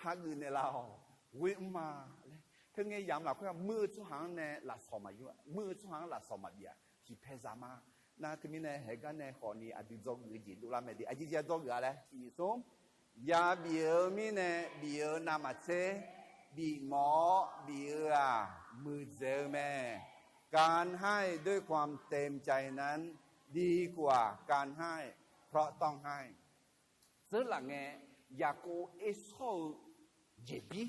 hageuf naeqlaf-awq, ghoe mr ma laer. Teungae yamq lafkhoer-aq, muir-eu tsawrhaq-anr nae lafsawq maqyur-a, muir-eu tsawrhaq-anr lafsawq maqbif-aq, tiqpaeq zaq ma. Nar teumirnae haeq gar nae khawfni aqdui dzawgeuf-eu jeq dovlar mae de. Aqjeq jeq-a dzawgeuf-a laer, tiq smr, yabif-eu mirnae bif-eu navmaqtser, bifmawf-awr bif-eu-aq, muiqdzaeq-eu mae. การให้ด้วยความเต็มใจนั้น ดีกว่าการให้เพราะต้องการ Tseurlaf ngae, Yaqkov Ersawr-eu jeqbir,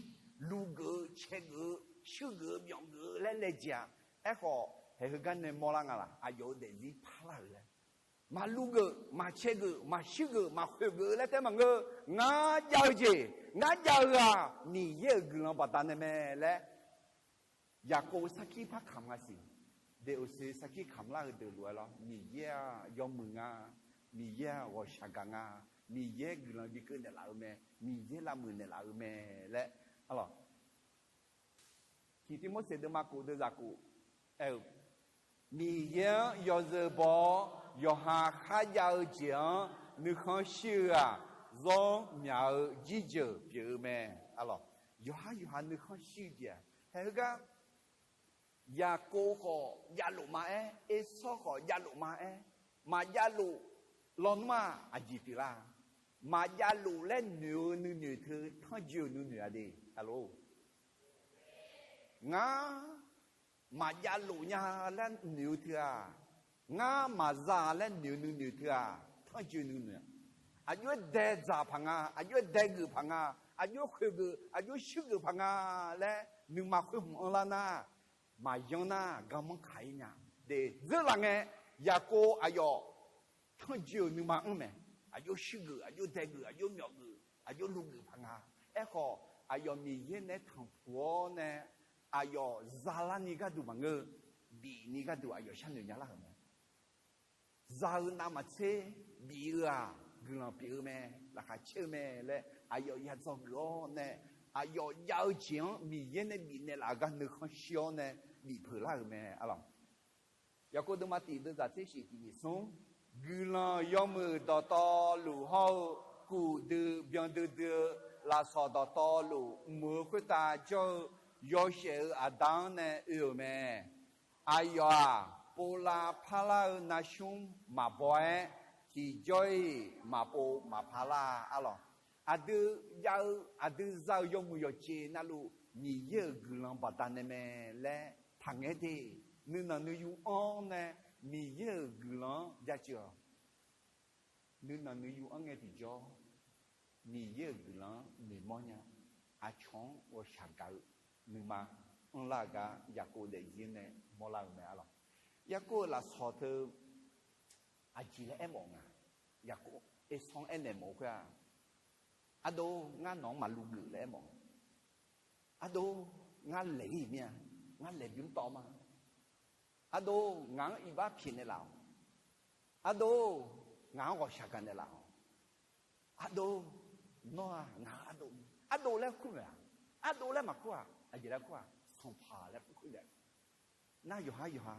luv geuf-eu, cae geuf-eu, shuir geuf-eu, byawf geuf-eu laer laejae-a. Aerkhawf, haeq heugar nae mawrlar nga laq? Aqyawf-euq daefzir parlar-euq laer, maqluv geuf, maqcae geuf, maqshuir geuf, maqkhoeq geuf-eu laer taef maqngeur. Ngar jav-eu jeq, ngar jav-eu-aq, Miqyaer-euq guiqlanq baqdanae mae laer, Yaqkov sarkir par kamq nga siq. Deqoqse sarkir kamq lar-eu deuq lof-aer lawr, Miqyaer-aq yawmuiq nga, Miqyaer-aq ghawqshaq gaq nga, Miqyaer guiqlanq bikeuv naeqlaf-eu mae, Miqyaer lavmuiq naeqlaf-eu mae laer. Arlawq, Tiq Tivmorseq deuvma kof deuvzaq kof aer-eu, Miqyaer-anr yawzeu baw-awr yawqha kharjav-eu jeq-anr nuikhanr shir-eu-aq, zawr myaq-eu jirjeuq pyeuf-eu mae. Arlawq, yawqhar yawqha nuikhanr shir-eu jeq-aq, haeq heugar Yaqkov khawf javlof ma-aer, Ersawr khawf javlof ma-aer, maqjavlof Lawnmr-aq aqjeq pyeuflar? Maqjav luf laer noeq-eu nuinoeq teu tanrjoe-eu nuinoeq-a de. Aqlor, ngar maqjav luf nya laer noeq-eu teu-aq, ngar maqza laer noeq-eu nuinoeq teu-aq, tanrjoe nuinoeq-a. Aqjox-aer dae dzaq paq nga, aqjox-aer dae geuf paq nga, aqjox-aer khoeq geuf, aqjox-aer shuir geuf paq nga laer nuima khoer hmq anrlar nar, maqyanr nar garmanr kaq-ir nya. De, dzeurlaf ngae, Yaqkov aqyawf tanrjoe-euq nuima anr mae. Aqjox shuir geuf, aqjox dae geuf, aqjox myawf geuf, aqjox luv geuf paq nga. Aerkhawf, aqyawf Miqyaer nae tanqpuq-awr nae, aqyawf zalarni gharduq maqngeur, bifni gharduq aqyawf sharnoeq nya lar-euq mae. Za-eu navmaqtser bif-eu-aq, guiqlanq pyeuf-eu mae, laqkhaq caer-eu mae laer aqyawf ya dzawgeuf-awr nae, aqyawf jav-eu jeq-anr Miqyaer nae bifnaeq laf-euq gar nuikhanr shir-awr nae bifpeuq lar-euq mae. Aqlawq, Yaqkov deuvma tiq deuvzaq tser shif tiq nyiq smr, guiqlanq yawmuiq dawqtawvluf hawr-eu, kuf dui byan duidui-eu lafsawq dawqtawvluf mq-eu khoertav jawr-eu yawshaef-euq Aqda-anr nae oe-euq mae. Aqyawf-aq, povlav parlar-eu navsmr maqbaw-aer, tiqjawr-iq maqpov maqpar lar-a. Aqlawq, aqdui jav-eu aqdui za-euq yawmuiq yawqjeq navluf Miqyaer-euq guiqlanq baqdanae mae laer taqngaer de. Nuinanq nuiyu anr-awr nae Miqyaer-euq guiqlanq-anr jaceuq-awq. Nuinanq nuiyu anr ngae tiqjawr, Miqyaer-euq guiqlanq-anr noeqmawr nya. Aqcawq-anr ghawqshaq gaq-eu nuima anrlar-eu gar Yaqkov daefzir nae mawrlar-eu mae. Aqlawq, Yaqkov-euq lafsawq teu aqjeq laer aermawf nga. Yaqkov Ersawr-anr aernaeq mawf-eu khoer-aq, Ardov, ngar nawq-anr maqluv geuf laer aermawf nga. Ardov, ngar laeq-ir mir-a. Ngar laeq bymr tawv ma. Ardov, ngaq-anr iqbax pyaeqnaeq laf-awq. Ardov, ngaq-anr ghawqshaq gaqnaeq laf-awq. Ardov, nawr-aq ngaq-euq ardov, ardov laer kur maeq-aq, ardov laer maqkur-aq, aqjeq laer kur-aq, sanqpaq laer kur-a. Nar yawqha yawqha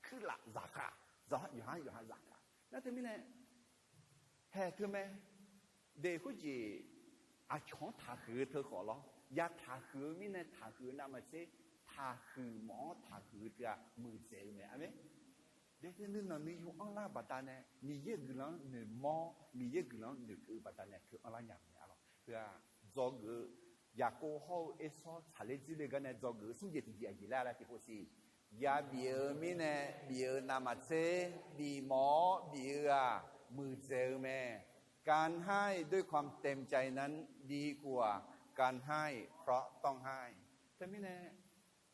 kuirlaf zaqkhav, yawqha yawqha zaqkhav. Nar teumirnae, haeq teu mae. De, khoerjeq aqcawq-anr taqhuiq-eu teu khawf lawr, ya taqhuiq-eu mirnae taqhuiq-eu navmaqtser, taqhuiq mawf-anr taqhuiq-eu teu-aq muiqdzaeq-eu mae. Aqmeq. De, nuinanq nuiyu anrlar-eu baqdanae Miqyaer-euq guiqlanq-anr noeqmawr, Miqyaer-euq guiqlanq-anr noeqkeuv-eu baqdanae teu anrlar nya-eu mae. Aqlawq, heu-aq, dzawgeuf-eu Yaqkov hawr-eu Ersawr tsaqler dzoerler-eu gar nae dzawgeuf-eu smr jeq tiqjeq aqjeq laer laer tiqpov siq. Yabif-eu mirnae bif-eu navmaqtser, bifmawf-awr bif-eu-aq muiqdzaeq-eu mae. การให้ด้วยความเต็มใจนั้น ดีกว่าการให้เพราะต้องให้. Teumirnae,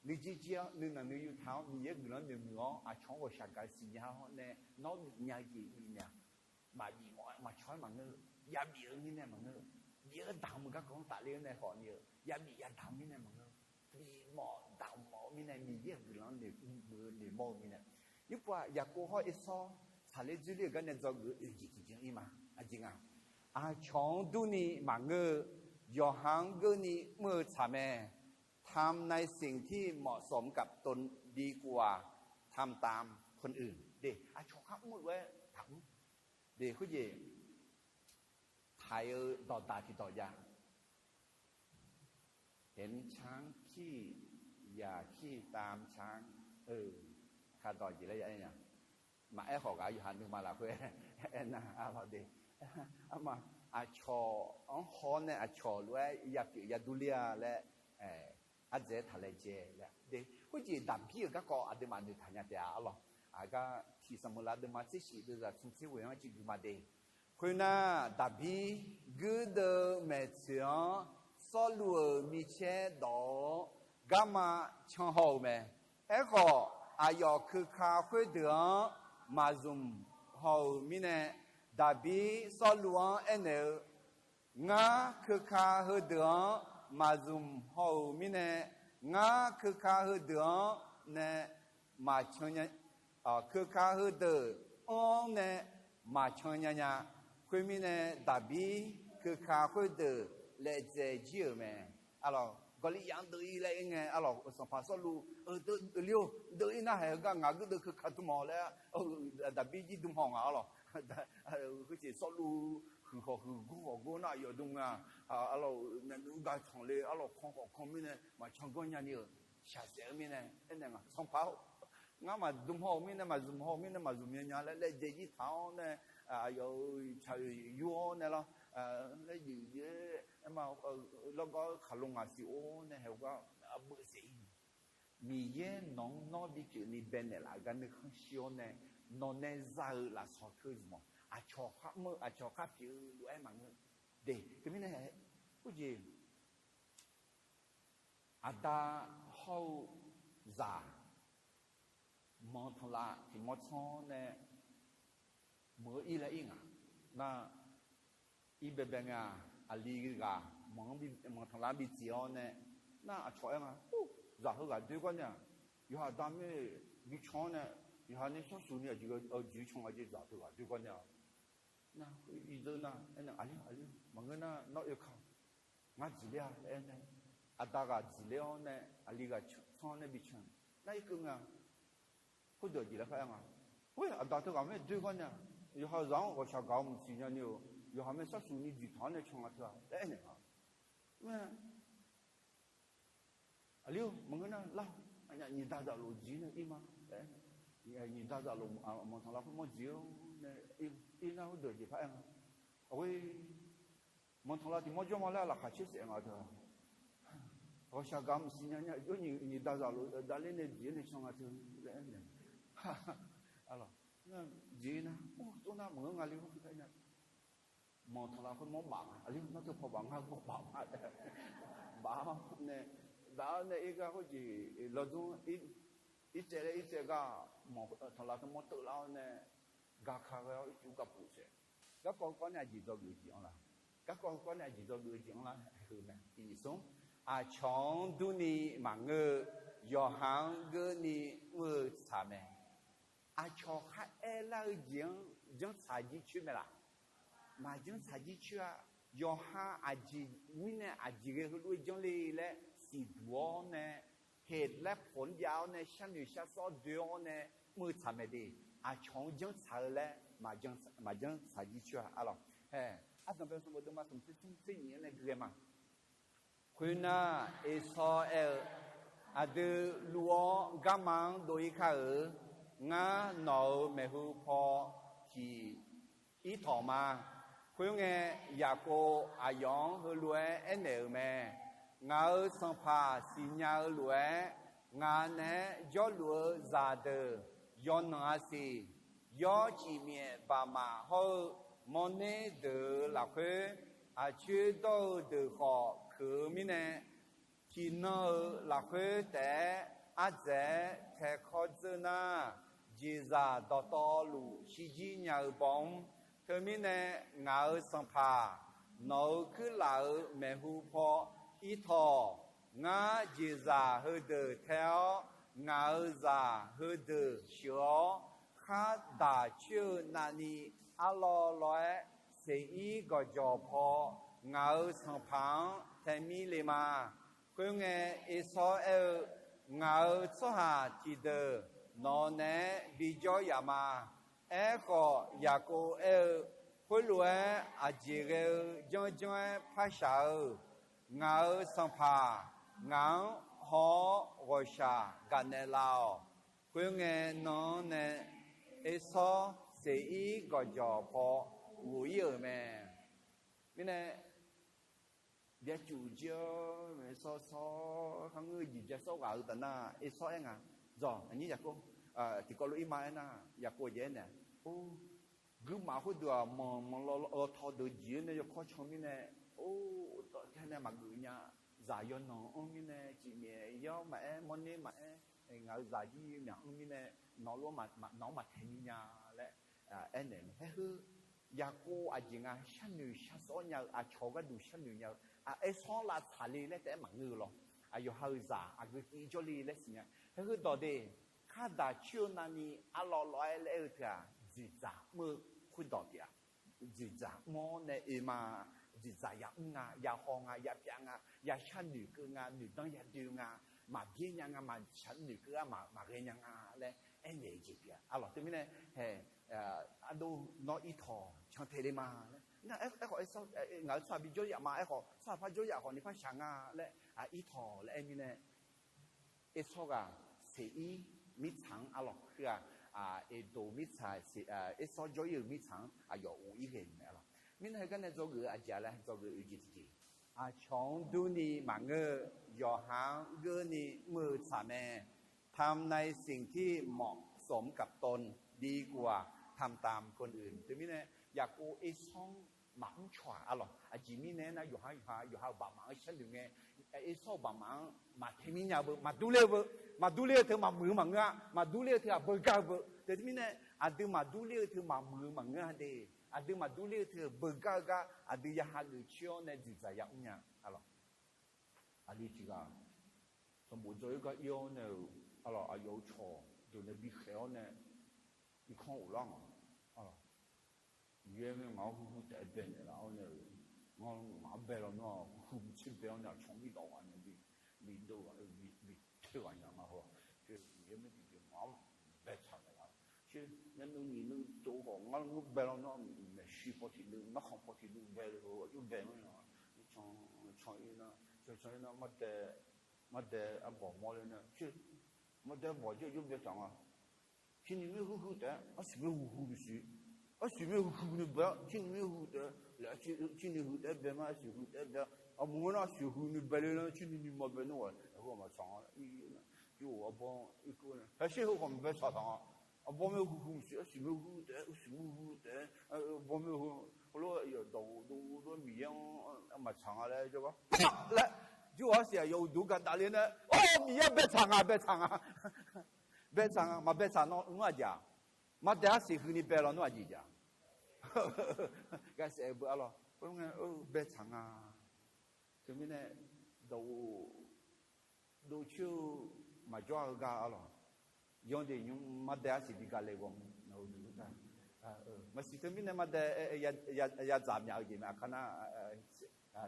nuijeq jeq-awr nuinanq nuiyu taq-awr Miqyaer guiqlanq-anr noeqmuiq-awr aqcawq-anr ghawqshaq gaq-eu siqnya-awr nae nawr bifnya-eu jeq bifnaeq-a. Maqbif mawf-aer maqcawq-aer maqngeur-eu, yabif-eu mirnae maqngeur-eu, bif-eu damq-eu garkawv-anr tafler-awr nae khawf ni-eu, yabif yadamq-eu mirnae maqngeur-eu, bifmawf damq mawf-eu mirnae Miqyaer-euq guiqlanq-anr noeqmuiq-eu noeqmawr-eu mirnae. Nymrpov-aq, Yaqkov hawr Ersawr tsaqler dzoerler-euq gar nae dzawgeuf-eu oeq jeq tiqjeq-anr ir ma. Aqjeq nga, aqcawq-anr durni maqngeur-eu, yawqha-anr geurni mr-eu tsaq mae. ทำในสิ่งที่เหมาะสมกับตนดีกว่าทำตามคนอื่น. De, aqcawq khar mr-eu lof-aer taqmr. De, khoerjeq taq-eu dawqdaq tiqdawq jav. เห็นช้างขี้ อย่าขี้ตามช้าง. Kaqdawq jeq laer ya aer nya. Maqaer khawf ghaq yawqha nuima lafkhoer aernar, arlawq de, arma, aqcawq-anr haw-awr nae aqcawq lof-aer yapyeuf yadurler-a laer, ardzaeq-aer taq laejae laer de. Khoerjeq Daqbir-euq garkawv aqduimaf noeqtaq nya taef-a, arlawq. Aqgar tiq Saqmeuqlav deuvma tser shif deuvzaq tmr tser ghoeq-anr ciqgui ma de. Khoernar, Daqbir guirdeuv maeqtsoeq-anr Sawrluv-euq micaer dawq-awr garma can haw-euq mae. Aerkhawf, aqyawf keuka khoerdeuq-anr maqzmq haw-euq mirnae, Daqbir Sawrluv-anr aernaeq-eu, Ngar keuka heudeuq-anr maqzmq haw-euq mirnae, ngar keuka heudeuq-anr nae maqcan nya, keuka heudeuq anr-anr nae maqcan nya nya. Khoermirnae, Daqbir keuka khoerdeuq laevdzae jir-euq mae. Arlawq, Gawrliryaf-anr deuv-ir laer aer ngae, arlawq, Sanqpaq Sawrluv, Deuv-ir nar haeq heugar ngaq guirdeuv keuka dm-awq laer, Daqbir jir dm haw nga, arlawq. Khoerjeq Sawrluv huiqhawq huiqgor ghawqgor nar aqyawf dm nga. Arlawq, myavnuiv gar tanqle, arlawq, kan khawf kan mirnae maqcan ganr nyani-euq shaqsaef-eu mirnae aernaeq nga, Sanqpaq-or, Ngar maqzmq haw-euq mirnae, maqzmq haw-euq mirnae, maqzmq nya nya laer laejae jir taq-awr nae, aqyawf-euq tsaq-eu yur-awr nae lar, laer jeq jeq-aer ma, lawrgawr-aer khaqlo ngaq siq-or nae haeq-eu gar arbeuv saef-ir. Miqyaer nawq-anr nawr bipyeuf ni baenaeq laf-euq gar nuikhanr shir-awr nae, nawq nae za-euq lafsawq teu zmq-awq. Aqcawq khar mr-eu, aqcawq khar pyeuf-eu lof-aer maqngeur. De, teumirnae, khoerjeq, aqda hawr-eu zaq, manq tanqlav tiq mawr tsanr-awr nae, meuq-eu ir laer ir ngaq. Nar, ir baebae ngae-aq, aqli ghaq manq-anr bi, manq tanqlav-anr bi tseq-awr nae, nar aqcawq aer nga, zaq heughaq doer gar nae-aq, yawqha aqda mir bi can-awr nae, yawqha ni sharsuq ni aqjeq, aqjeq can nga jeq zaq teughaq doer gar nae-aq. Nar, iqzeur nar aernae, aqli, aqli maqngeur nar nawr oe ka, ngar dziqler-a laer aernae, aqda ghaq dziqler-awr nae, aqli ghaq tsanr-awr nae bi can. Nar irkeuv nga, khoerdeuq jeq laer khar aer nga. Khoer aqda teughaq mae doer gar nae-aq, yawqha zaq-anr ghawqshaq gaq-eu maqsiq nya ni-euq, yawqha mae sharsuq ni dziqtaq-awr nae can nga teu-a laer aernaeq nga. Aqli-or, maqngeur nar lar, nyiq da zaqlof dziq nae ir ma. Nyiq da zaqlof manq tanqlav khoermawr dziq-awr nae ir nar khoerdeuq jeq par aer nga. Aqghoe, manq tanqlav tiq mawr jawr ma laer laqkhaq caer saef nga teu-a. Ghawqshaq gaq maqsiq nya nya jawr nyiq da zaqlof davler nae dziq-awr nae can nga teu laer aernaeq. Jeq nar, or, tov nar maqngeur nga le-or. Manq tanqlav khoermawr baf nga, aqli nawr teu paw baf ngar gawr baf ma. Baf-awr nae, baf-awr nae ir gar khoerjeq lawdmr, irtsaev laer irtsaev gar, manq tanqlav khoermawr teuvlar-awr nae, gaka ghae-awr ircuf gar puq saef. Garkawv heukawv nae aqjeq dzawgeuf-eu jeq-anr la? Garkawv heukawv nae aqjeq dzawgeuf-eu jeq-anr la? Heu mae, tiq nyiq smr, aqcawq-anr durni maqngeur-eu, yawqha-anr geurni mr-eu tsaq mae. Aqcawq kharaer lar-eu jeq-anr janrtsaq jircoer mae laq? Maqjanrtsaq jircoer-a. Yawqha aqjeq mirnae aqjeq ghae heulof-aer janrle laer siqduq-awr nae, heq laer pawq-anr jav-awr nae, sharnoeq sharsawr doe-awr nae mr-eu tsaq mae de. Aqcawq-anr janrtsaq-eu laer maqjanrtsaq jircoer-a. Arlawq, hae, ardanqbae sanqbof deuvma smq tser smr tser nyiq-anr nae gui ghae ma. Khoernar, Ersawr aer-eu, Aqdui luv-awr garma-anr dov-ir kar-euq. Ngar nawq-euq maeqhu paw tiq ir tawq ma. Khoerngae, Yaqkov aqyawf-anr heulof-aer aernaeq-euq mae. Ngaq-euq sanqpaq siqnya-eu lof-aer, ngaq naeq-aer jawrluf-eu zaqdeuq yawqnan-a siq. Yawr cifmyaef baqmaf hawr-eu mawrner deuq-euq lafkhoer, aqcoer dawr-eu deuq khawf keuq-eu mirnae, tiqnan-euq lafkhoer taef-aer ardzaeq-aer taekawr dzeur nar, jeqzaq dawqtawvluf shirjir nya-eu baw mr. Teumirnae, ngaq-euq sanqpaq, nawq-euq kuirlaf-euq maeqhu paw ir tawq. Ngar jeqzaq heudeuq tae-awr, ngaq-euq zaq heudeuq sheuq-awr, khar daq coer-eu navni arlawr lawr-aer, Seqir gawqjawq paw ngaq-euq sanqpaq-anr tae mir le ma. Khoerngae, Ersawr aer-eu, Ngaq-euq tsawrhaq tiqdeuq nawq naeq-aer bijawr yaf ma. Aerkhawf, Yaqkov aer-eu, Khoerlof-aer aqjeq ghae-eu janrjanr-aer par shaq-eu? Ngaq-euq sanqpaq ngaq-anr haw-awr ghawqshaq gaqnaeq laf-awq. Khoerngae, nan-anr nae Ersawr Seqir gawqjawq paw ghof-ir-euq mae. Mirnae, byacuf jir-awr, Ersawr sawr kharngeur jeq ja sawr ghaq-eu taf nar, Ersawr aer nga, Dzawq, aqnyir Yaqkov, tiqkawv lof-ir ma aernar, Yaqkov jeq aernaeq, Or, guirmaf khoerdeuq-aq, manq manq law law taw deuq jeq-anr nae yawkawr can mirnae, or, tawv tae nae maqgeuf nya. Zaq yawqnan anr mirnae, cifmyaef yawr maqaer, mawrner maqaer, ngaq-euq zaq jir myaq anr mirnae, nawq lof-aer nawq-anr maqtae ni nya laer aernaeq-eu mae. Haer heu, Yaqkov aqjeq nga sharnoeq sharsawr nya-eu, aqcawq gharduq sharnoeq nya-eu, Ersawr lavtsaq le laer taef-aer maqngeur-eu lawr. Aqyawf ha-euq zaq aqgeu tiv jawrle laer siqnya. Haer heu dawq de, khar daq coer-eu navni arlawr lawr-aer laer aer-eu teu-aq, dzoeqdzaq mr-eu khoerdawq pyeuf-a. Dzoeqdzaq mr-awr nae oe ma. Dzoeqdzaq yamr nga, yahaw nga, yapyav nga, yashar noeqkeuv nga, noeqdanr yadoe nga, maqbyaer nya nga, maqshaq noeqkeuv-a, maqghae nya nga laer aernaeq-eu jeq pyeuf-a. Arlawq teumirnae, hae, ardov nawr irtawq cantae le ma laer. Aerkhawf, ngaq-euq tsawrhaq bijawr yaf ma. Aerkhawf, tsawrhaq par jawr yaf khawf ni par shaq nga laer, irtawq laer aer mirnae, Ersawr ghaq Seqir mirtsaq-anr arlawq, khoer-aq, Eqdoq mirtsaq, Ersawr jawr-ir-euq mirtsaq-anr aqyawf of-ir ghae-euq mae arlawq. Mirnae heugar nae dzawgeuf-eu aqjeq laer dzawgeuf-eu oeq jeq tiqjeq, aqcawq-anr durni maqngeur-eu, yawqha-anr geurni mr-eu tsaq mae. ทำในสิ่งที่เหมาะสมกับตนดีกว่าทำตามคนอื่น Teumirnae, Yaqkov Ersawr-anr maqmr caw-aq arlawq. Aqjeq mirnae aernar, yawqha yawqha yawqha-euq baqmaf-anr sharnoeq ngae, Ersawr-euq baqmaf-anr maqtae mir nya-eu beu, maqdur ler-eu beu, maqdur ler-eu teu maqmuiq-eu maqngeur-a, maqdur ler-eu teu-aq beugar-eu beu. Teumirnae, aqdui maqdur ler-eu teu maqmuiq-eu maqngeur-a de. Aqdui maqdur ler-eu teu beugar-eu gar aqdui ya hageuf coer-awr nae dzoeqdzaq ya mr nya arlawq. Aqli tiq ghaq sanqbof dzaw-ir gar ir-awr nae-euq arlawq, aqyawf-euq cawq deuq nae bikhaeq-awr nae irkanr ghoflar ngaq arlawq. Miqyaer maer ngaq-anr huiq huiq taef-aer bae naeqlaf-awr nae-euq, ngar ngaq-anr bae lawnmr-aq, huiq huiq tser bae-awr nae aqcawq-anr bi dawq ghaq nae bi, bi dov ghaq, bi, bi toeq ghaq nya nga haw. Miqyaer maer tiqjeq ngaq-anr baetsaq naeqlaf. Sher, yanuiv nyiq nuiv tsov khawf ngar ngeur bae lawnmr-aq, maeqshi paw tiq nuiv, narkhan paw tiq nuiv bae le-eu aqjox bae-anr nya. Can, can-ir nar, can, can-ir nar, mardae, mardae arbawq mawrler nar, sher, mardae arbawq jir aqjox baetaq nga. Cirni maer huiq huiq taef-aer arsiq maer huiq huiq maqsiq. Arsiq maer huiq huiq ni bae-awr, cirni maer huiq taef-aer laer, cirni huiq taef-aer bae ma, arsiq huiq taef-aer bae-awr, aqmuiq-anr nar arsiq huiq ni bae le nar, cirni ni ma bae nar ghaq, aqhu maqtsaq nga. Arsiq huiq, aqbawr, haqsher heu khawf maqbae tsaq taq nga. Aqbawr maer huiq huiq maqsiq, arsiq maer huiq taef-aer, arsiq maer huiq taef-aer, aqbawr maer huiq, heulof-aer yawf dawq dov dov-aer Miqyaer-anr maqtsaq nga laer jawrgar laer, jir-awq arsiq aqyawf uqduq gaq davle nar, or, Miqyaer baetsaq nga, baetsaq nga. Baetsaq nga, maqbaetsaq nawr aqjeq-aq, mardae arsiq huiq ni bae lawnmr aqjeq jaq. Gaqsaef beu arlawq, baetsaq nga. Teumirnae, dawq dovcoer-eu maqjawr-eu gar arlawq. Yawdaef nymr mardae arsiq bi gaq le ghawqmya-eu, maqsiq teumirnae mardae yadzaq myaq-eu jeq mae, aqkar nar,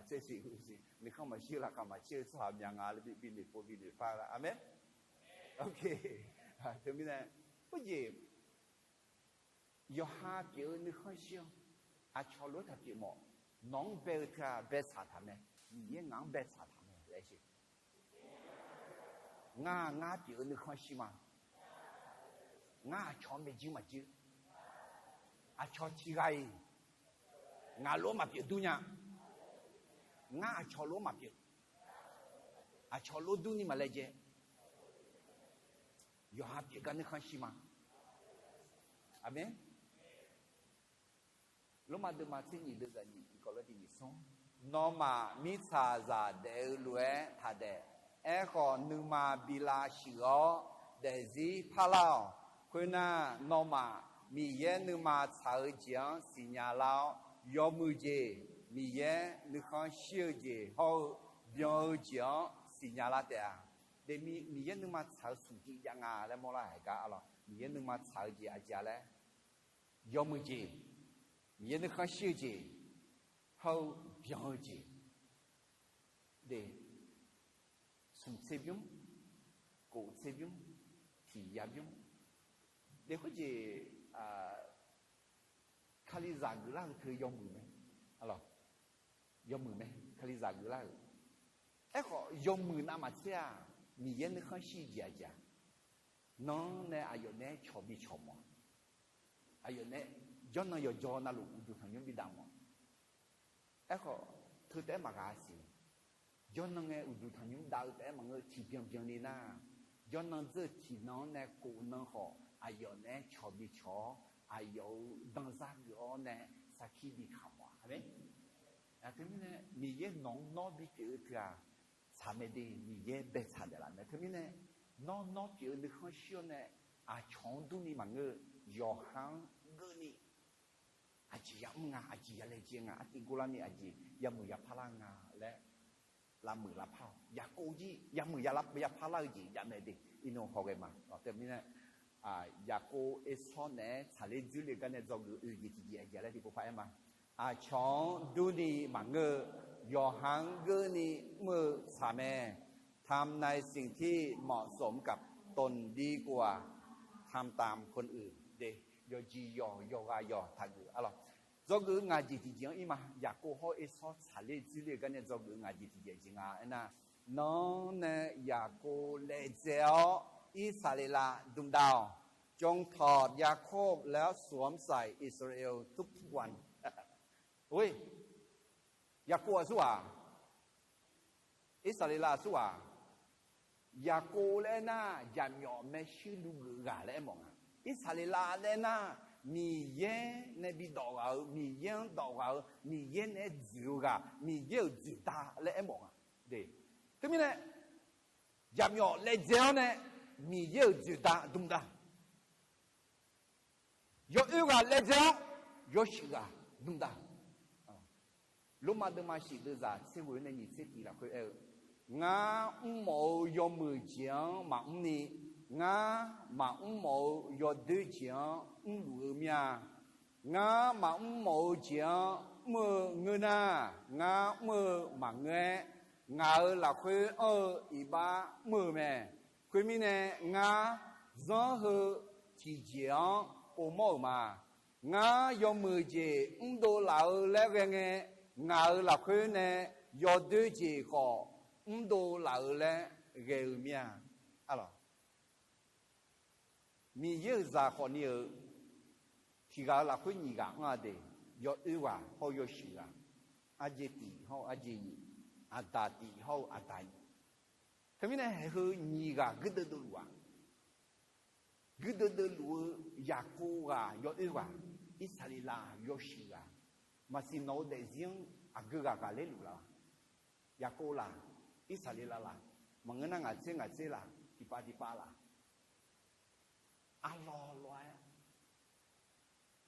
tsersiq huiq siq nuikhanr maqshir laqkhaq maqcaer-eu tsawrhaq mya nga laer bi noeqpov bi noeqpar-eu la. Aqmeq. Teumirnae, khoerjeq yawqha pyeuf-eu nuikhanr shir-awr, aqcawq lof-aer taq pyeuf mawf. Nawq-anr bae-eu teu-aq baetsaq taq mae. Miqyaer ngaq-anr baetsaq taq mae laer sher. Ngar, ngar pyeuf-eu nuikhanr shir ma. Ngar aqcawq-anr baejir maqjir. Aqcawq tiq ghaq-iq ngaq lof-aer maqpyeuf dur nya. Ngar aqcawq lof-aer maqpyeuf. Aqcawq lof durni maqlaejae. Yawqha pyeuf gar nuikhanr shir ma. Aqmeq. Lormav deuvma tser nyiq deuvzaq nyiq tiqkawv lof tiq nyiq smr. Nawmaf mirtsaqzaq daef-eu lof-aer taq daef. Aerkhawf, nuima bi lavshuif-awr daefzir parlar-awq. Khoernar, nawmaf Miqyaer nuima tsaq-eu jeq-anr siqnya lar-awr, yawmuiq jeq, Miqyaer nuikhanr shir-eu jeq hawr-eu byan-eu jeq-anr siqnya lar taef-a. Daefmi Miqyaer nuima tsaq-eu smq tiv jav nga laer mawrlar haiq gar arlawq. Miqyaer nuima tsaq-eu jeq aqjeq-a laer, yawmuiq jeq, Miqyaer nuikhanr shir-eu jeq, hawr-eu byan-eu jeq, de, smq tser bymr, kof tser bymr, tiq ya bymr, de, khoerjeq, Kalizaq geuflar-eu teu yawmuiq mae. Arlawq, yawmuiq mae, Kalizaq geuflar-euq. Aerkhawf, yawmuiq navmaqtser-aq, Miqyaer nuikhanr shir jeq aqjeq-a. Nan-anr nae aqyawf naeq-aer cawq bi cawq mawf-a. Aqyawf nae jawrnan yawqjaw navluf uqduq tanqnymr bi dav mawf-a. Aerkhawf, teu taef-aer maqghaq siq. Jawrnan ngae uqduq tanqnymr dav-eu taef-aer maqngeur, tiqbyan byanni nar, jawrnan dzeur-eu tiqnan-anr nae kof nan khawf, aqyawf naeq-aer cawq bi cawq-awr, aqyawf-euq danzar geuf-awr nae sarkir bi kaq mawf-a. Aqmeq. Teumirnae, Miqyaer nawq-anr nawr bipyeuf-eu teu-aq, tsaq mae de, Miqyaer baetsaq daef laf mae. Teumirnae, nawr nawr pyeuf-eu nuikhanr shir-awr nae, aqcawq-anr durni maqngeur-eu, yawqha-anr geurni aqjeq yamr nga, aqjeq yalaejae nga, artiv gorlarni aqjeq yamuiq yapar lar nga laer lavmuiq lavpar-awq. Yaqkov jir yamuiq yapar lar-eu jeq jav mae de, iqnan hawghae ma. Teumirnae, Yaqkov Ersawr naeq-aer tsaqler dzoerler-eu gar nae dzawgeuf oeq jeq tiqjeq aqjeq laer tiqpov par-aer ma. Aqcawq-anr durni maqngeur-eu, yawqha-anr geurni mr-eu tsaq mae. ทำในสิ่งที่เหมาะสมกับตนดีกว่าทำตามคนอื่น de, yawqjeq yawq yawqghaq yawq taqgeuf arlawq. Dzawgeuf-eu ngaq jeq tiqjeq-anr ir ma. Yaqkov hawr Ersawr tsaqler dzoerler-eu gar nae dzawgeuf-eu ngaq jeq tiqjeq jeq nga aernar, nan-anr nae Yaqkov laedzae-awr Irsaqleqlav dmqdav-awq, จงถอดยาโคบแล้วสวมใส่อิสราเอลทุกๆวัน Yaqkov-aq surghaq, Irsaqleqlav-aq surghaq. Yaqkov laer aernar, jaqmyawf maershuir luv geuf ghaq laer aermawf nga. Irsaqleqlav laer aernar, Miqyaer nae bidawf ghaq-eu, Miqyaer-anr dawf ghaq-eu, Miqyaer nae aer dzoeq-eu ghaq, Miqyaer-euq dzoeqda laer aermawf nga. Teumirnae, jaqmyawf laejae-awr nae Miqyaer-euq dzoeqda dmqdav, yawoer ghaq laejae-awr yawshuif ghaq dmqdav. Lormav deuvma shif deuvzaq tser ghoe nae nyiq tser tiq lafkhoer aer-eu, Ngar mrmawf-eu yawmuiq jeq-anr maqmr ni, ngar maqmr mawf-eu yawdoer jeq-anr mrluf-eu mir-a. Ngar maqmr mawf-eu jeq-anr mr-eu ngeur nar, ngar mr-eu maqngeur-aer, ngaq-euq lafkhoer anr-eu iqbax mr-eu mae. Khoermirnae, ngar zanr heu tiqjeq-anr povmawr-euq ma. Ngar yawmuiq jeq mrdov laf-eu laer ghae ngae, ngaq-euq lafkhoer nae yawdoer jeq khawf mrdov laf-eu laer ghae-eu mir-a. Arlawq, Miqyaer-euq zaq khawfni-euq tiqghaq-euq lafkhoer nyiq ghaq anr-a de, yawoer ghaq hawr-eu yawshuif ghaq, arjeq tif hawr-eu arjeq nyiq, aqdaq tif hawr-eu aqdaq nyiq. Teumirnae haeq heu nyiq ghaq guirdeuv deuvluf-aq, guirdeuv deuvluf-eu Yaqkov ghaq yawoer ghaq, Irsaqleqlav yawshuif ghaq, maqsiq nawq-eu daefzir-anr aqgeu ghaq ghaqler luf laf-a. Yaqkov laf, Irsaqleqlav laf, maqngeur nar ngaq tser ngaq tser laf, tiqpav tiqpav laf, arlawr lawr-aer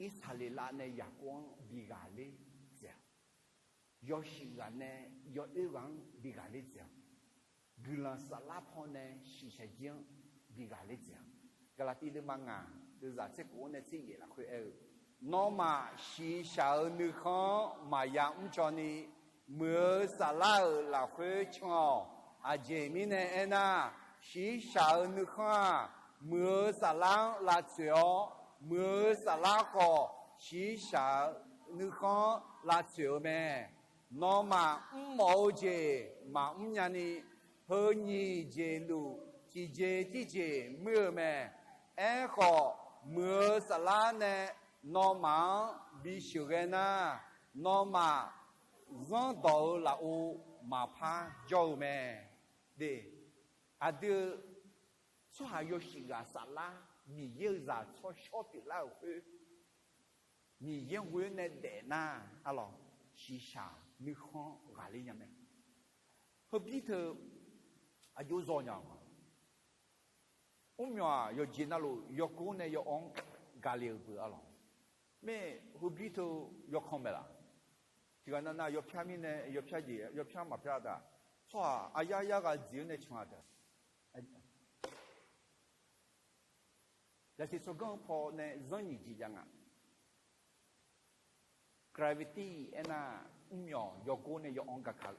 Irsaqleqlav nae Yaqkov-anr bi ghaqler dzaeq-awq. Yawshuif ghaq nae yawoer ghaq-anr bi ghaqler dzaeq-awq. Guiqlanq saflar pawnae shiqshaq jir-anr bi ghaqler dzaeq-awq. Gaqlaqtiv deuvma ngaq deuvzaq tser khof-anr nae tser yaef lafkhoer aer-eu, Nawmaf shiqshaq-eu nuikhanr-anr maqya mrcaw ni, muiq-eu saflar-euq lafkhoer can-awq. Aqjeq mirnae aernar, shiqshaq-eu nuikhanr-aq, muiq-eu saflar-anr lavtsoeq-awr, muiq-eu saflar khawf shiqshaq-eu nuikhanr-anr lavtsoeq-eu mae. Nawmaf mrmawf-eu jeq maqmr nyani, heu nyiq jeq luf tiqjeq tirjeq muir-eu mae. Aerkhawf, muiq-eu saflar nae nawmaf-anr bisheuq ghae nar, nawmaf zanrdawq-eu lafov maqpar jawr-eu mae. De, aqdui-eu tsawrhaq yawshuif ghaq saflar Miqyaer-euq zaq tsawrshawr pyeuflar-euq khoer, Miqyaer ghoer nae daef nar, arlawq, shiqshaq nuikhanr ghaqler nya mae. Heubir teu aqjox zaw nya-awq ma. Mrmyawq-aq, yawqjeq navluf yawgor nae yaw-anr gaqle-euq beu arlawq. Mae, heubir teu yawkanr mae laf. Tiqghaq nav nav yawpyar mirnae yawpyar jeq yawpyar maqpyar taq. Tsawrhaq aqyar yar ghaq dziq-anr nae can-a taq. Yasiq tsawrganr-eu paw nae zanr nyiq jeq jav nga. Gravity aernar, mrmyawq yawgor nae yaw-anr gaka-eu.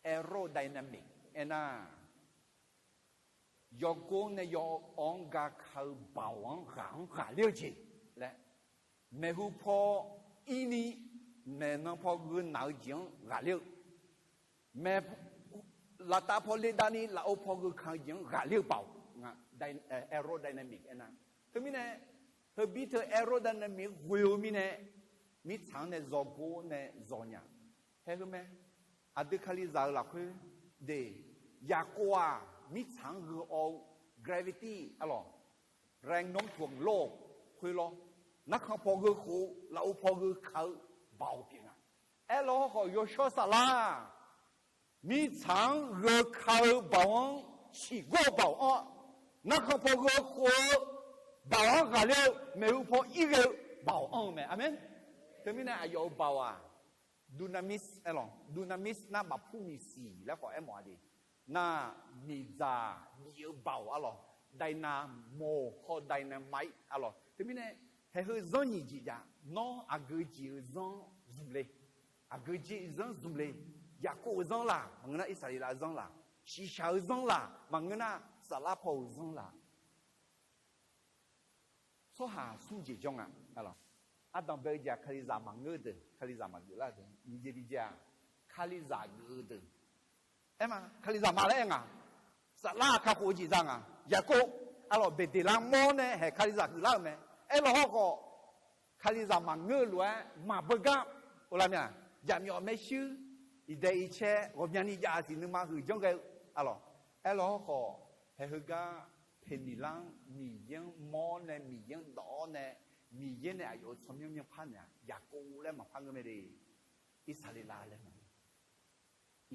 Aerodynamic aernar, yawgor nae yaw-anr gaka-eu baoq-anr ghaq-anr ghaqler-eu jeq laer, maeqhu paw irni maeqnan paw gheu naq-eu jeq-anr ghaqler-eu, maeq laftav paw ledavni lafov paw gheu kan-eu jeq-anr ghaqler-eu baoq nga. Aerodynamic aernar, teumirnae heubir teu aerodynamic ghoe-eu mirnae, mirtsaq-anr nae zawgor nae zaw nya. Haeheu mae, aqdui kalizaq-eu lafkhoer de, Yaqkov-aq mirtsaq-anr gheu awv-eu gravity arlawq, แรงโน้มถ่วงโลก khoer lawr, narkhan paw gheu khof-eu lafov paw gheu ka-eu baoq pyeuf nga. Aerlawr hawrkhawf yawshawr saflar mirtsaq-anr gheu ka-eu baoq-anr, siqgor-eu baoq-anr, narkhan paw gheu khof-eu baoq-anr ghaqler-eu, maeqhu paw irghae-eu baoq anr-eu mae. Aqmeq. Teumirnae aqyawf-euq baoq-aq, dunamis aerlawq, dunamis nar bafpur miqsiq laer khawf aermawf-a de. Nar miqdzaq bif-eu baoq arlawq, dynamo hawr dynamite arlawq. Teumirnae haeheu zanr nyiq jeq jav, nawr aqgeu jeq-eu zanr zmq le. Aqgeu jeq zanr zmq le. Yaqkov-eu zanr laq, maqngeur nar Irsaqleqlav-eu zanr laq, shiqshaq-eu zanr laq, maqngeur nar saflar paw-euq zanr laq. Tsawrhaq smr jeq jawr nga. Ardanq bae-eu jeq-aq kalizaq maqngeur-eu deuq, kalizaq maqgeuf lar-eu deuq, nyiq jeq tiqjeq-aq kalizaq geuf-eu deuq. Aer ma, kalizaq ma laer aer nga. Saflar kakhof-eu jeq za nga. Yaqkov, arlawq, Beqdeqlar mawr nae haeq Kalizaq huiqlar-euq mae. Aerlawq hawrkhawf, Kalizaq maqngeur-eu lof-aer maqbeugar, oqlavmya, jaqmyawf maershuir, iqdae icae ghawqmyani jav-a siq nuima huiq janr ghae-eu, arlawq. Aerlawq hawrkhawf, haeq heugar Peqniqlar-anr Miqyaer-anr mawr nae Miqyaer-anr dawq-awr nae, Miqyaer nae aqyawf-euq tsawrmyanr myanrpar naeq-aq, Yaqkov laer maqpar ngeur mae de. Irsaqleqlav laer mae.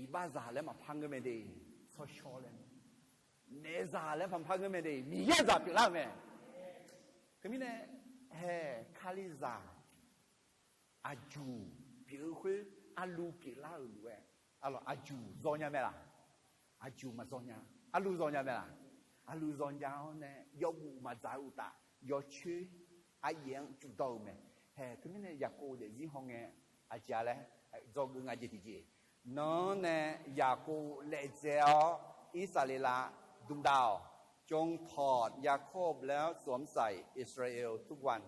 Iqbaxzaq laer maqpar ngeur mae de. Tsawrshawr laer mae. Naeqzaq laer maqpar ngeur mae de. Miqyaer zaq pyeuflar-euq mae. Teumirnae, haeq Kalizaq aqjuq pyeuf-eu khoer, arlu pyeuflar-euq lof-aer, arlawq, aqjuq zawnya mae laq? Aqjuq maqzaw nya. Arlu zawnya mae laq? Arlu zawnya-awr nae yawbuf maqdzaq-eu uqtaf, yawcoer aryaef-anr cufdawr-eu mae. Haeq teumirnae Yaqkov daefzir hawngae, aqjeq-a laer, dzawgeuf nga jeq tiqjeq. Nan-anr nae Yaqkov laejae-awr, Irsaqleqlav dmqdaq-awq. จงถอด Yakob แล้วสวมใส่ Israel ทุกวัน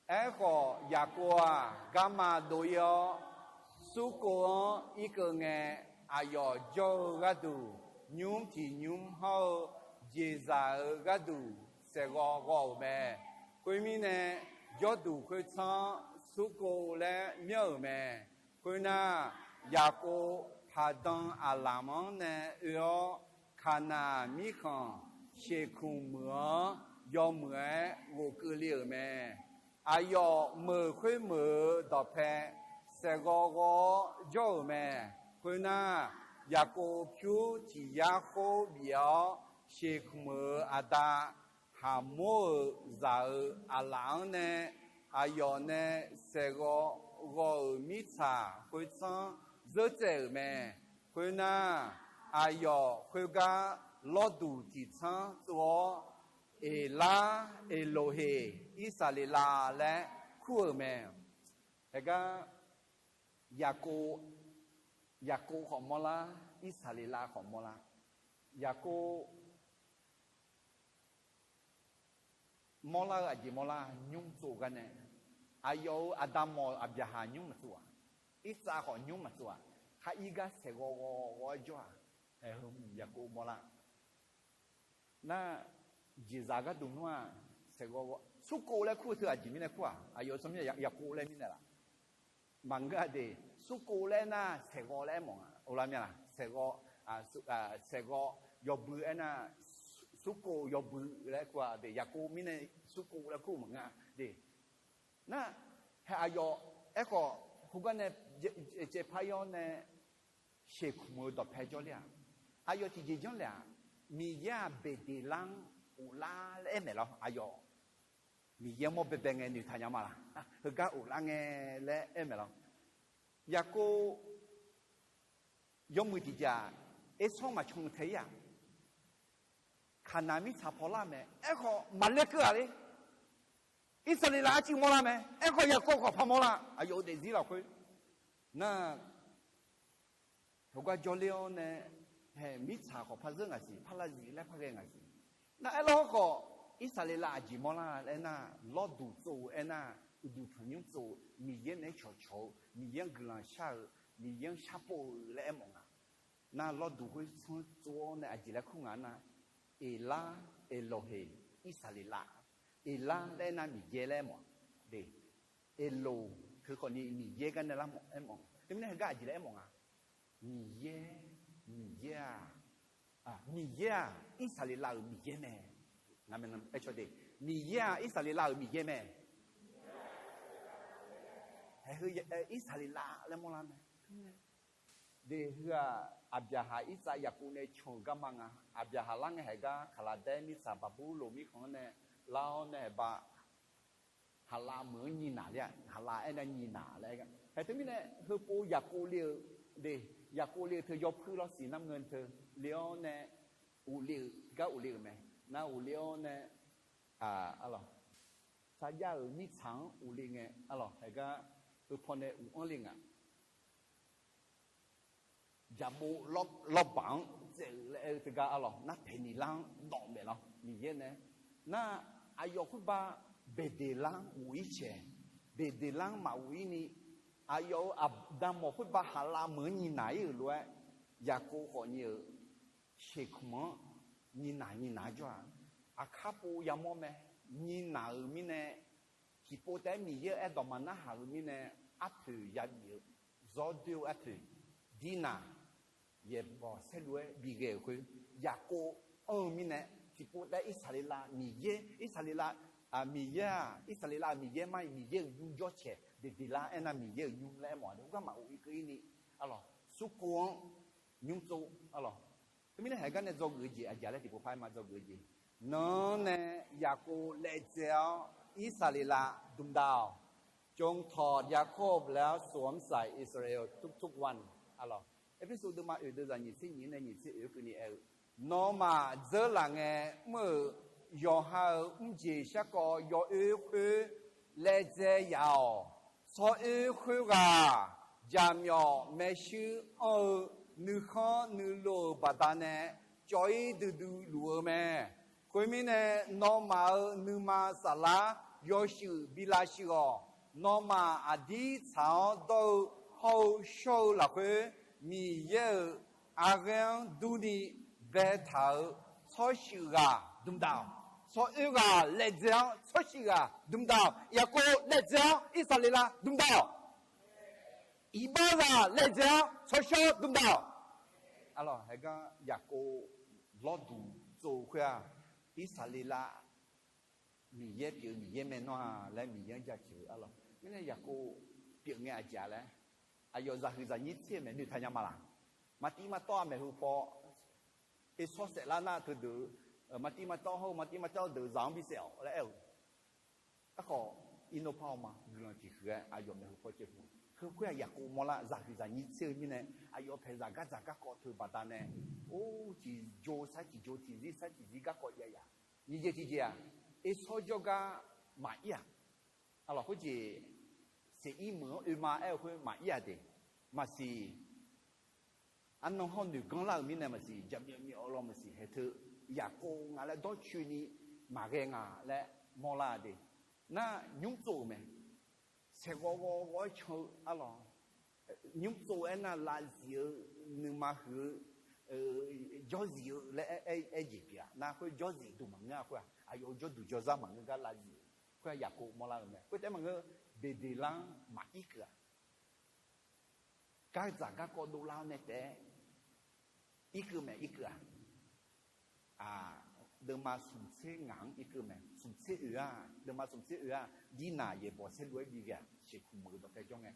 Aerkhawf, Yaqkov-aq, garma dov-ir-awr, Surkov-anr irkeuv ngae, aqyawf jawr-eu gharduq, nymr tiq nymr hawr-eu jeqzaq-euq gharduq saeqghawv ghawv-euq mae. Khoermirnae, jawrduq khoertsanr-anr Surkov laer myanr-euq mae. Khoernar, Yaqkov Paqdan Aqlamq-anr nae oe-awr, Kaqnaq mirkhanq Sheqkmq meuq-anr yawmuiq-aer ghofkeuv le-euq mae. Aqyawf meuq khoermeuq-euq dawqpae saeqghawv ghawv-awr jawr-euq mae. Khoernar, Yaqkov pyur tiq yar khoer bif-awr, Sheqkmq-euq aqda Haqmor-euq zaq-euq aqlaf-anr nae aqyawf nae saeqghawv ghawv-euq mirtsaq khoertsanr zeur tsaev-euq mae. Khoernar, aqyawf khoergar lawrduq tiq tsanr tsov-awr, Eqlar Eqloqheq Irsaqleqlav laer kur-euq mae. Haeqgar Yaqkov, Yaqkov khawf mawrlar, Irsaqleqlav khawf mawrlar. Yaqkov mawrlar-eu aqjeq mawrlar, nymr tsov gar nae, aqyawf-euq aqda mawf-euq Aqbyaqhaq nymr maqtsov-aq, Irsaq khawf nymr maqtsov-aq, khar ir gar saeqghawv ghawv ghawv-aer jawr-aq, Yaqkov mawrlar. Nar, jeqzaq gharduq nmr-aq, saeqghawv ghawv, Surkov laer kur-eu teu aqjeq mirnae kur-aq, aqyawf tsawrmyanr Yaqkov laer mirnae laf? Maqngeur-a de. Surkov laer aernar, saeqghawv laer aermawf nga. Oqlavmya laq? Saeqghawv, saeqghawv yawbui aernar, Surkov yawbui laer kur-a de. Yaqkov mirnae Surkov laer kur maqngeur-a de. Nar, haeq aqyawf, aerkhawf, khoergar nae caevpar-ir-awr nae, Sheqkmq-euq dawqpae jawrler-aq, aqyawf tiqjeq janrle-aq, Miqyaer-aq Beqdeqlar-anr ghoflar laer aer maeq lawr. Aqyawf Miqyaer mawr baebae ngae noeqtaq nya ma laq? Heugar ghoflar ngae laer aer maeq lawr. Yaqkov yawmuiq tiqjeq-aq, Ersawr maqcan tae-ir-aq, Kaqnaq mirtsaq pawlar mae. Aerkhawf maqler keuv-aq le. Irsaqleqlav arcuiv mawrlar mae. Aerkhawf Yaqkov khawf paq mawrlar. Aqyawf-euq daefzir lafkhoer nar, heugar jawrler-awr nae, haeq mirtsaq khawf par zeur ngaq siq, par lav zif laer par ghae ngaq siq. Nar, aerlawr hawrkhawf, Irsaqleqlav aqjeq mawrlar laer aernar, lawrduq tsov-eu aernar, uqduq tanqnymr tsov-eu, Miqyaer naeq-aer cawqcawq-eu, Miqyaer-anr guiqlanq shar-eu, Miqyaer-anr sharpov-eu laer aermawf nga. Nar, lawrduq khoertsanr tsov-awr nae aqjeq laer kur nga nar, Eqlar, Eqloqheq, Irsaqleqlav. Eqlar laer aernar Miqyaer laer aermawf de. Eqloq teukhawfni Miqyaer gar nae lar mawf aermawf. Teumirnae heugar aqjeq laer aermawf nga. Miqyaer, Miqyaer-aq, Miqyaer-aq Irsaqleqlav-euq Miqyaer mae. Ngaq maeqnan aer caw de. Miqyaer-aq Irsaqleqlav-euq Miqyaer mae. Haeq heu Irsaqleqlav laer mawrlar mae. De heu-aq, Aqbyaqhaq, Irsaq, Yaqkov nae can-euq garma nga. Aqbyaqhaq lar ngae haeq gar Kaqlaqdaer mirtsaq Baqburloq mirkhanq-anr nae lar-awr nae haeq ba Haqlav meuq-anr nyiq naq ler-a. Haqlav aernar nyiq naq laer aer gar. Haeq teumirnae heupov Yaqkov le-eu de, Yaqkov le-eu teu yawpuir lawr siq nar ngeur teu le-awr nae, uqle-euq gar uqle-euq mae. Nar uqle-awr nae, arlawq, sarjax-euq mirtsaq-anr uqle ngae, arlawq, haeq gar heupaw nae uq-anr le nga. Jaqbov lawrbaq-anr tsaev-euq laer aer-eu teugar arlawq, nar Peqniqlar-anr dawq maeq lawr Miqyaer nae. Nar, aqyawf khoerba Beqdeqlar-anr ghof-ir caeq, Beqdeqlar-anr maqghof-ir ni, aqyawf-euq aqda mawf khoerba Haqlav meuq-anr nyiq naq-ir-euq lof-aer, Yaqkov khawf nyi-euq Shekmq-anr nyiqnaq nyiqnaq jawr-aq, aqkar pov yamawr mae. Nyiqnaq-euq mirnae, tiqpov taef-aer Miqyaer-euq aerdawq maqnarhaq-euq mirnae, arpoeq yabif-eu, zawr doer-eu arpoeq, Dirnaq yaeqbawq saerlu-aer bighae-euq khoer, Yaqkov anr-eu mirnae, tiqpov taef-aer Irsaqleqlav Miqyaer, Irsaqleqlav, Miqyaer-aq, Irsaqleqlav Miqyaer mar-iq, Miqyaer-euq nymr jawr caeq deqdeq lar aernar, Miqyaer-euq nymr laer aermawf-a de. Khoergar maqghof-ir keuv-ir ni, arlawq, surkov-anr nymr tsov, arlawq, teumirnae haeq gar nae dzawgeuf-eu jeq aqjeq laer tiqpov par-aer ma dzawgeuf-eu jeq. Nan-anr nae Yaqkov laejae-awr Irsaqleqlav dmq dav-awq. จงถอดยาโคบแล้วสวมใส่อิสราเอลทุกๆวัน Arlawq, Erpersu deuvma oeq deuv zaq nyiq tser nyiq-anr nae nyiq tser oeq-anr keuvni aer-eu, Nawmaf dzeurlaf ngae mr-euq yawqha-euq mrjeq sharkawv yawoer khoer laejae yaf-awq. Tsawroer khoerghaq jaqmyawf maershuir anr-eu nuikhanr nuilov-euq baqdanae cawv-ir duidui luf-eu mae. Khoermirnae, nawmaf-euq nuima saflar yawshuif bi lavshuif-awq. Nawmaf aqdir tsaq-awr dawr-eu hawr-eu shawr-eu lafkhoer, Miqyaer-euq arghaer-anr durni baetaq-euq tsawrshuif ghaq dmq dav-awq. Tsawroer ghaq laejae-awr tsawrshuif ghaq dmq dav-awq. Yaqkov laejae-awr Irsaqleqlav dmq dav-awq. Iqbax ghaq laejae-awr tsawrshawr dmq dav-awq. Arlawq, haeq gar Yaqkov lawrduq tsov-eu khoer-aq, Irsaqleqlav Miqyaer pyeuf-eu Miqyaer mae nawr-a laer Miqyaer-anr jaceuq-eu arlawq. Mirnae Yaqkov pyeuf ngae aqjeq-a laer, aqyawf zaqhuiq zaqnyir tser-eu maeqnoeq taqnya ma laq. Maqtiv maqtawv-a maeqhu paw, Ersawr saeflar nar teudeuq, maqtiv maqtawv hawr-eu maqtiv maqtawv deuq zaq-anr bisaef-awq laer aer-eu. Aerkhawf, irnov par-awr ma guiqlanq tiqhuiq-aer aqyawf maeqhu paw caev pu. Heu khoer-aq Yaqkov mawrlar zaqhuiq zaqnyir tser-eu mirnae, aqyawf paeqzaq gardzaq garkawv teu baqdanae, or, tiqjo sar tiqjo, tiqzir sar tiqzir garkawv jav yaf. Nyiq jeq tiqjeq-aq, Ersawr jawrgar maqir-aq, arlawq, khoerjeq Seqir meuq-anr oe ma aer-eu khoer maqir-aq de. Maqsiq, arnan hawr noeq ganr lar-euq mirnae maqsiq, jaqmyawf myawf-eu law maqsiq, haeq teu Yaqkov nga laer dawrcoeni maqghae nga laer mawrlar-a de. Nar nymr tsov-euq mae. Saeqghawv ghawv ghawv-aer can-eu arlawq. Nymr tsov-eu aernar, lavzif-eu, nuima huiq-eu, jawrzif-eu laer aer jeq pyeuf-a. Nar khoer jawrzif duq maqngeur-a khoer-aq, aqyawf-euq jawrduq jawrzar maqngeur gar lavzif-eu khoer-aq, Yaqkov mawrlar-eu mae. Khoertaef maqngeur, Beqdeqlar-anr maqir keuv-a. Gardzaq garkawv dovlar-awr nae taef-aer irkeuv mae, irkeuv-aq. Aq, deuvma smq tser ngaq-anr irkeuv mae. Smq tser oeq-aq, deuvma smq tser oeq-aq, Dirnaq yaeqbawq saerlu-aer bi ghae-aq, sheuqkuq meuq-eu dawqpae jawr ngae,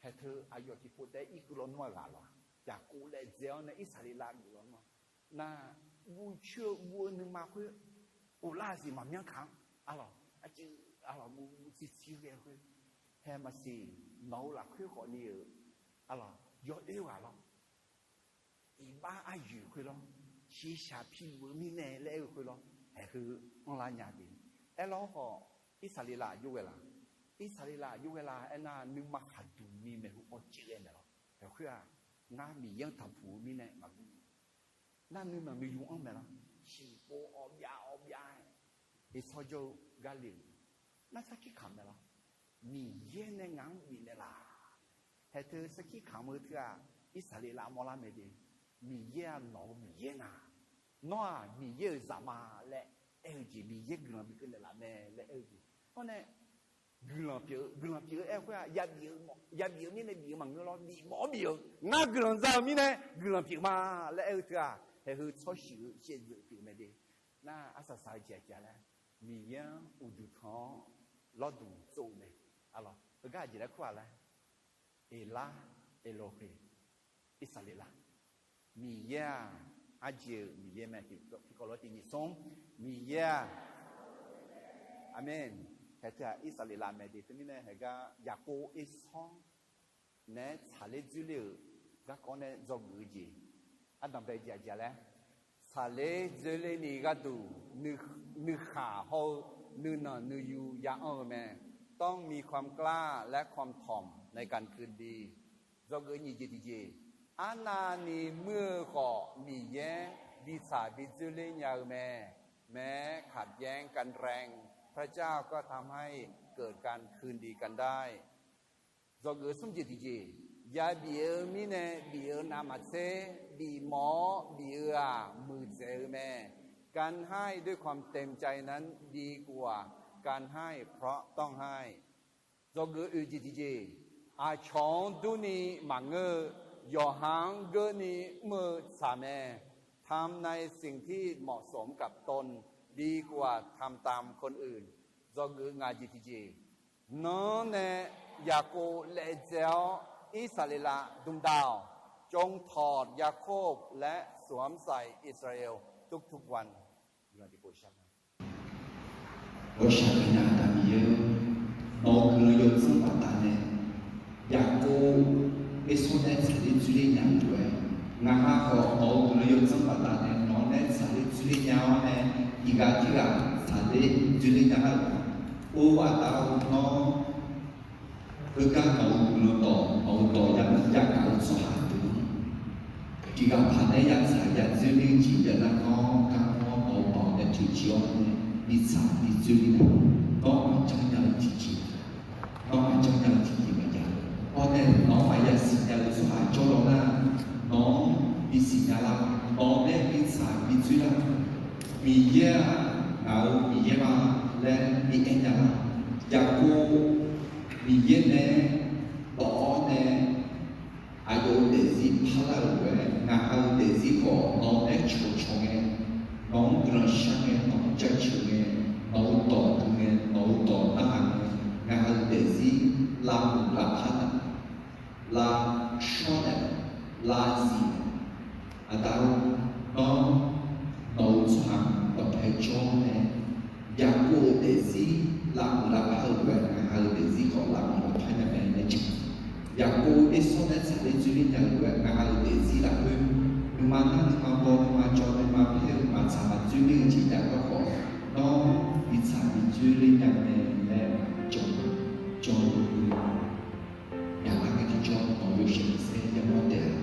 haeq teu aqyawf tiqpov taef-aer irkeuv lawnmr-aq ghaq lawq. Yaqkov laejae-awr nae Irsaqleqlav geuf lawnmr-aq. Nar, guv coer-eu guv-eu nuima khoer, uvlar-aq siq maqmyanr kaq-anr, arlawq, arcuiv, arlawq, guv guv civ civ ghae khoer, hae maqsiq, nawq-eu lafkhoer khawfni-euq, arlawq, yawoer ghaq lawr. Iqbax aryoeq khoer lawr, shiqshaq piluf-eu mirnae laer aer-eu khoer lawr, haeq heu anrlar nya de. Aerlawr khawf, Irsaqleqlav aqjox ghae la? Irsaqleqlav aqjox ghae la aernar, nuima khaqduq ni maeqhu paw caev ghae naeq lawr. Haeq khoer-aq, ngar Miqyaer-anr tanqpuq-eu mirnae maqbi nar, nuinanq nuiyu-anr mae lawr. Shiqpov awv byav awv byav-aer, Ersawr jawr-eu gar le-euq nar, sarkir kamq mae lawr. Miqyaer nae ngaq-anr bifnaeq laf. Haeq teu sarkir kamq-eu teu-aq, Irsaqleqlav mawrlar mae de. Miqyaer-aq nawq-eu Miqyaer nga. Nawr-aq Miqyaer-euq zaq ma laer aer-eu jeq, Miqyaer guiqlanq bikeuv naeqlaf mae laer aer-eu jeq. Hawr nae guiqlanq pyeuf-eu, guiqlanq pyeuf-eu aer-eu khoer-aq, yabif-eu mirnae bif-eu maqngeur lawr, bifmawf-awr bif-eu, ngar guiqlanq za-eu mirnae guiqlanq pyeuf ma laer aer-eu teu-aq, haeq heu tsawrshuif-eu shaevdzeuf pyeuf mae de. Nar arsaq saq-eu jeq aqjeq laer, Miqyaer-anr uqduq tanq-awr lawrduq tsov-eu mae. Arlawq, heugar aqjeq laer kur-aq laer, Eqlar, Elohe, Irsaqleqlav. Miqyaer-aq, arjeq-euq Miqyaer mae. Tiqkawv lof-aer tiq nyiq smr, Miqyaer-aq, aqmeq. Haeq teu-aq Irsaqleqlav mae de. Teumirnae haeq gar Yaqkov Ersawr naeq-aer tsaqler dzoerler-euq garkawv nae dzawgeuf-eu jeq, ardanqbae jeq aqjeq laer, tsaqler dzoerler ni gharduq, nuikhaq hawr-eu nuinanq nuiyu ya anr-eu mae. ต้องมีความกล้าและความถ่อมในการคืนดี Dzawgeuf nyiq jeq tiqjeq, arnavni muir-eu khawf Miqyaer bitsaq bidzoerler nya-eu mae. แม้ขัดแย้งกันแรง พระเจ้าก็ทำให้เกิดการคืนดีกันได้ Dzawgeuf smr jeq tiqjeq, Ya bif-eu mirnae bif-eu navmaqtser, bifmawf-awr bif-eu-aq muiqdzaeq-eu mae. การให้ด้วยความเต็มใจนั้นดีกว่า การให้เพราะต้องให้ Dzawgeuf oeq jeq tiqjeq, aqcawq-anr durni maqngeur-eu, yawqha-anr geurni mr-eu tsaq mae. ทำในสิ่งที่เหมาะสมกับตน ดีกว่าทำตามคนอื่น Dzawgeuf ngaq jeq tiqjeq, Nanr nae Yaqkov laejae-awr, Irsaqleqlav dmq dav-awq. จงถอด Yakob และสวมใส่ Israel ทุกๆวัน Gawqshaq-eu aqda Miqyaer-or, nawq-euq guiqlanq yawdzanr baqdanae Yaqkov, Ersawr nae tsaqler dzoerler nya-eu lof-aer, ngaq ha khawf nawq-euq guiqlanq yawdzanr baqdanae nawq-anr nae tsaqler dzoerler nya-awr nae, iqghaq tirghaq tsaqler dzoerler nya-eu. Or, aqda-or, nawr heugar nawq-euq guiqlanq dawq, nawq-euq dawq yamawr yagaq-eu tsawrhaq deuq-anr tiqghaq paq nae yatsaq yadzoerler-eu jeq jav nar, nawr gar-anr nawq-euq dawq nae toeqciv-awr nae bitsaq bidzoerler nya. Nawr maqjanr nya-eu tiqjeq, nawr maqjanr nya-eu tiqjeq maqjav. Hawr nae nawq-anr maqya siqnya-eu tsawrhaq jawrlaw nar, nawq-anr bisiqnya lar. Nawq nae bitsaq bidzoer lar. Miqyaer-aq, ngaq-euq Miqyaer ma laer bi aer nya lar. Yaqkov Miqyaer nae dawq-awr nae aqyawf-euq daefzir parlar-euq lof-aer, ngaq ha-euq daefzir khawf nawq-anr aer cawqcawq ngae, nawq-anr guiqlanq shar ngae, nawq-anr jaceuq ngae, nawq-euq dawq dui ngae, nawq-euq dawq narhaq ngae, ngaq ha-euq daefzir lavmuiq lavpar naeq, lavshawr naeq, lavzif naeq. Aqda-or, nawr nawq-euq tsawrhaq dawqpae jawr nae, Yaqkov-euq daefzir lavmuiq lavpar-eu lof-aer, ngaq ha-euq daefzir khawf lavmuiq lavpar nya mae laer jan. Yaqkov Ersawr nae tsaqler dzoerler nya-eu lof-aer, ngaq ha-euq daefzir lafkhoer nuima nar nuima baw nuima jawr nuima paer-eu maqtsaq maqdzoerler-eu jeq jav gar khawf, nawr bitsaq bidzoerler nya mae laer jan, jan-eu yaqlar ngae tiqjawr nawq-euq yawshaef khanqsaer yamawr taef-a.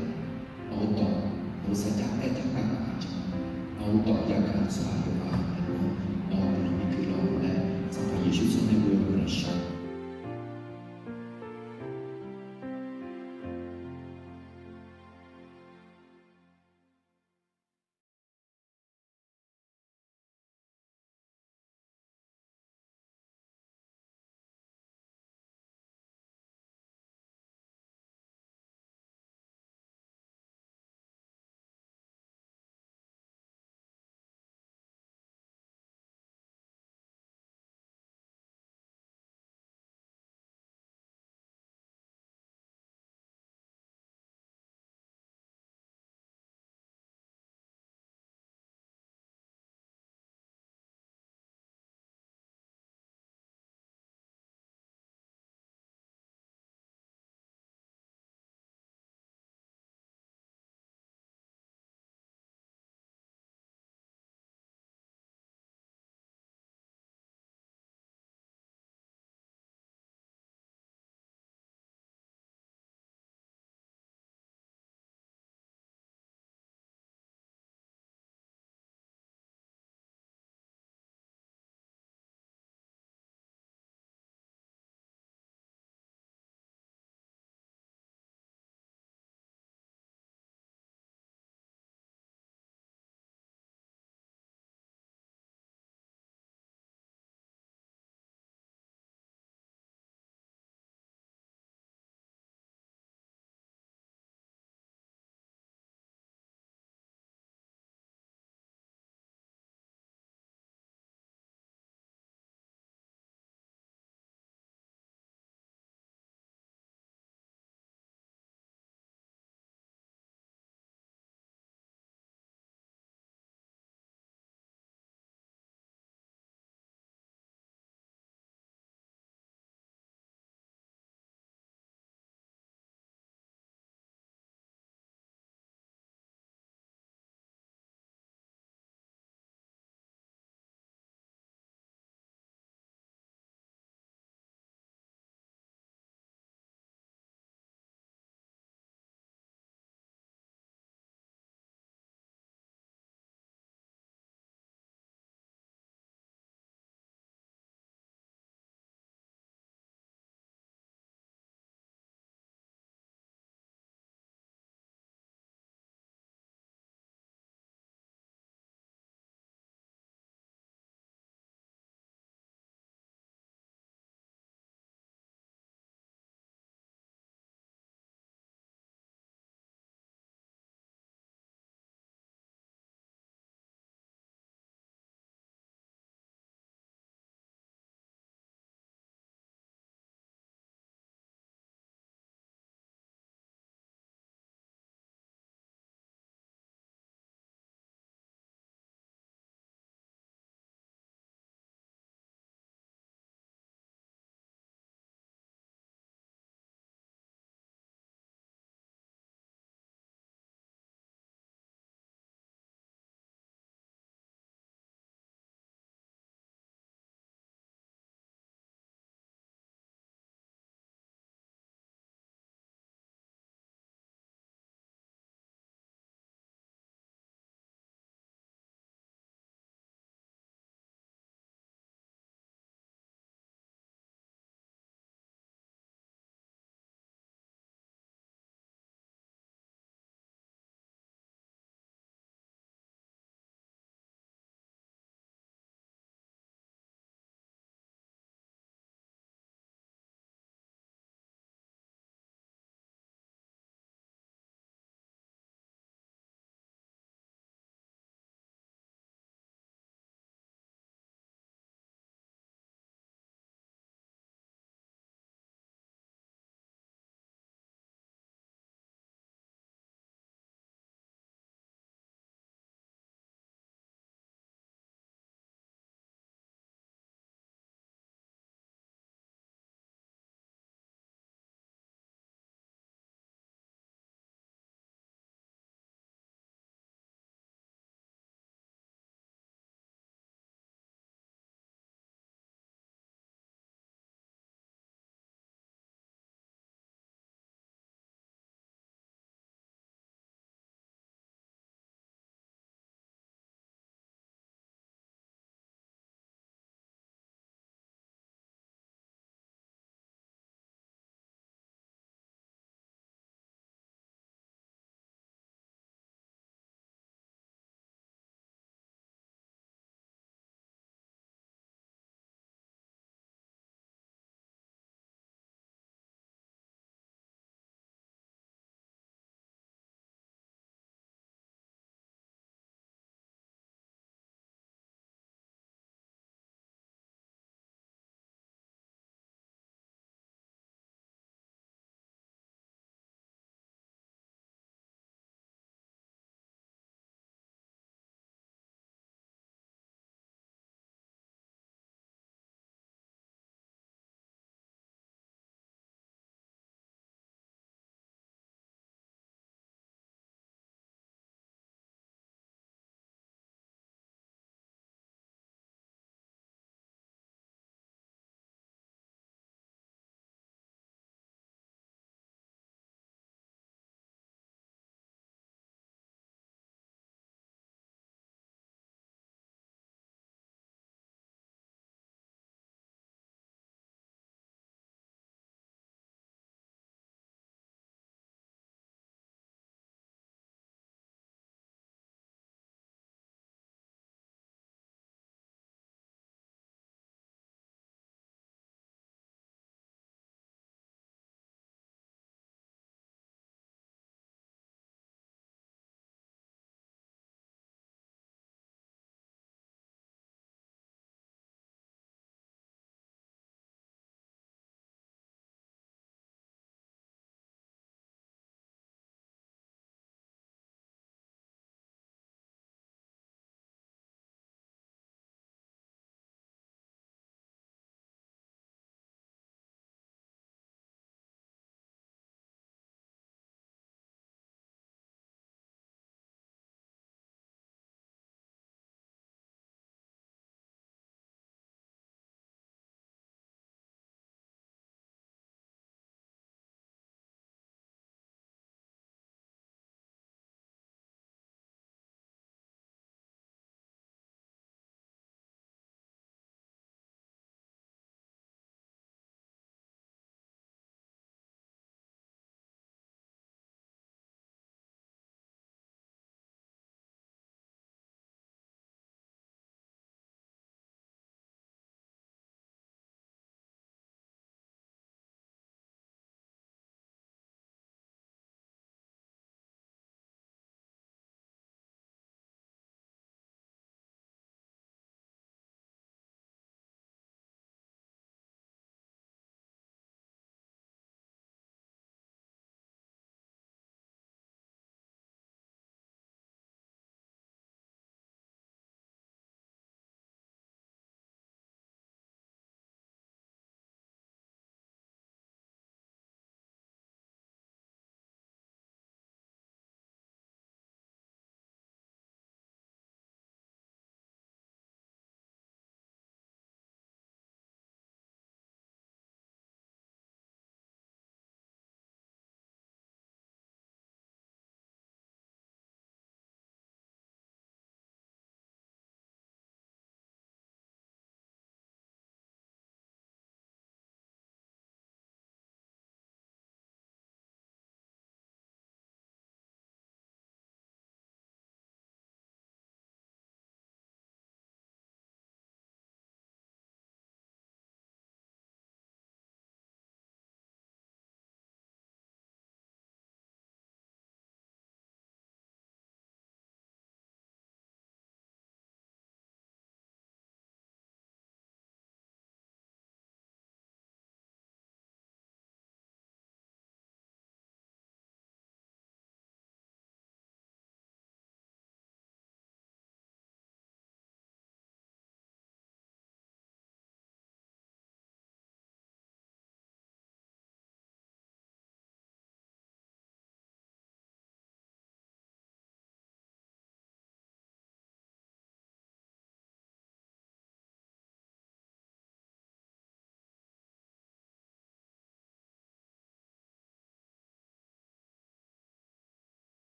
Nawq-euq dawq, nawq-euq sarjax aertaq gar ngaq ha jan, nawq-euq dawq yagaq-eu tsawrhaq yawqghaq-anr nae, nawq-euq guiqlanq bi guiqlanq-eu laer, Sanqpaq Yeqsur tsawrmyanr lof-aer guiqlanq shar.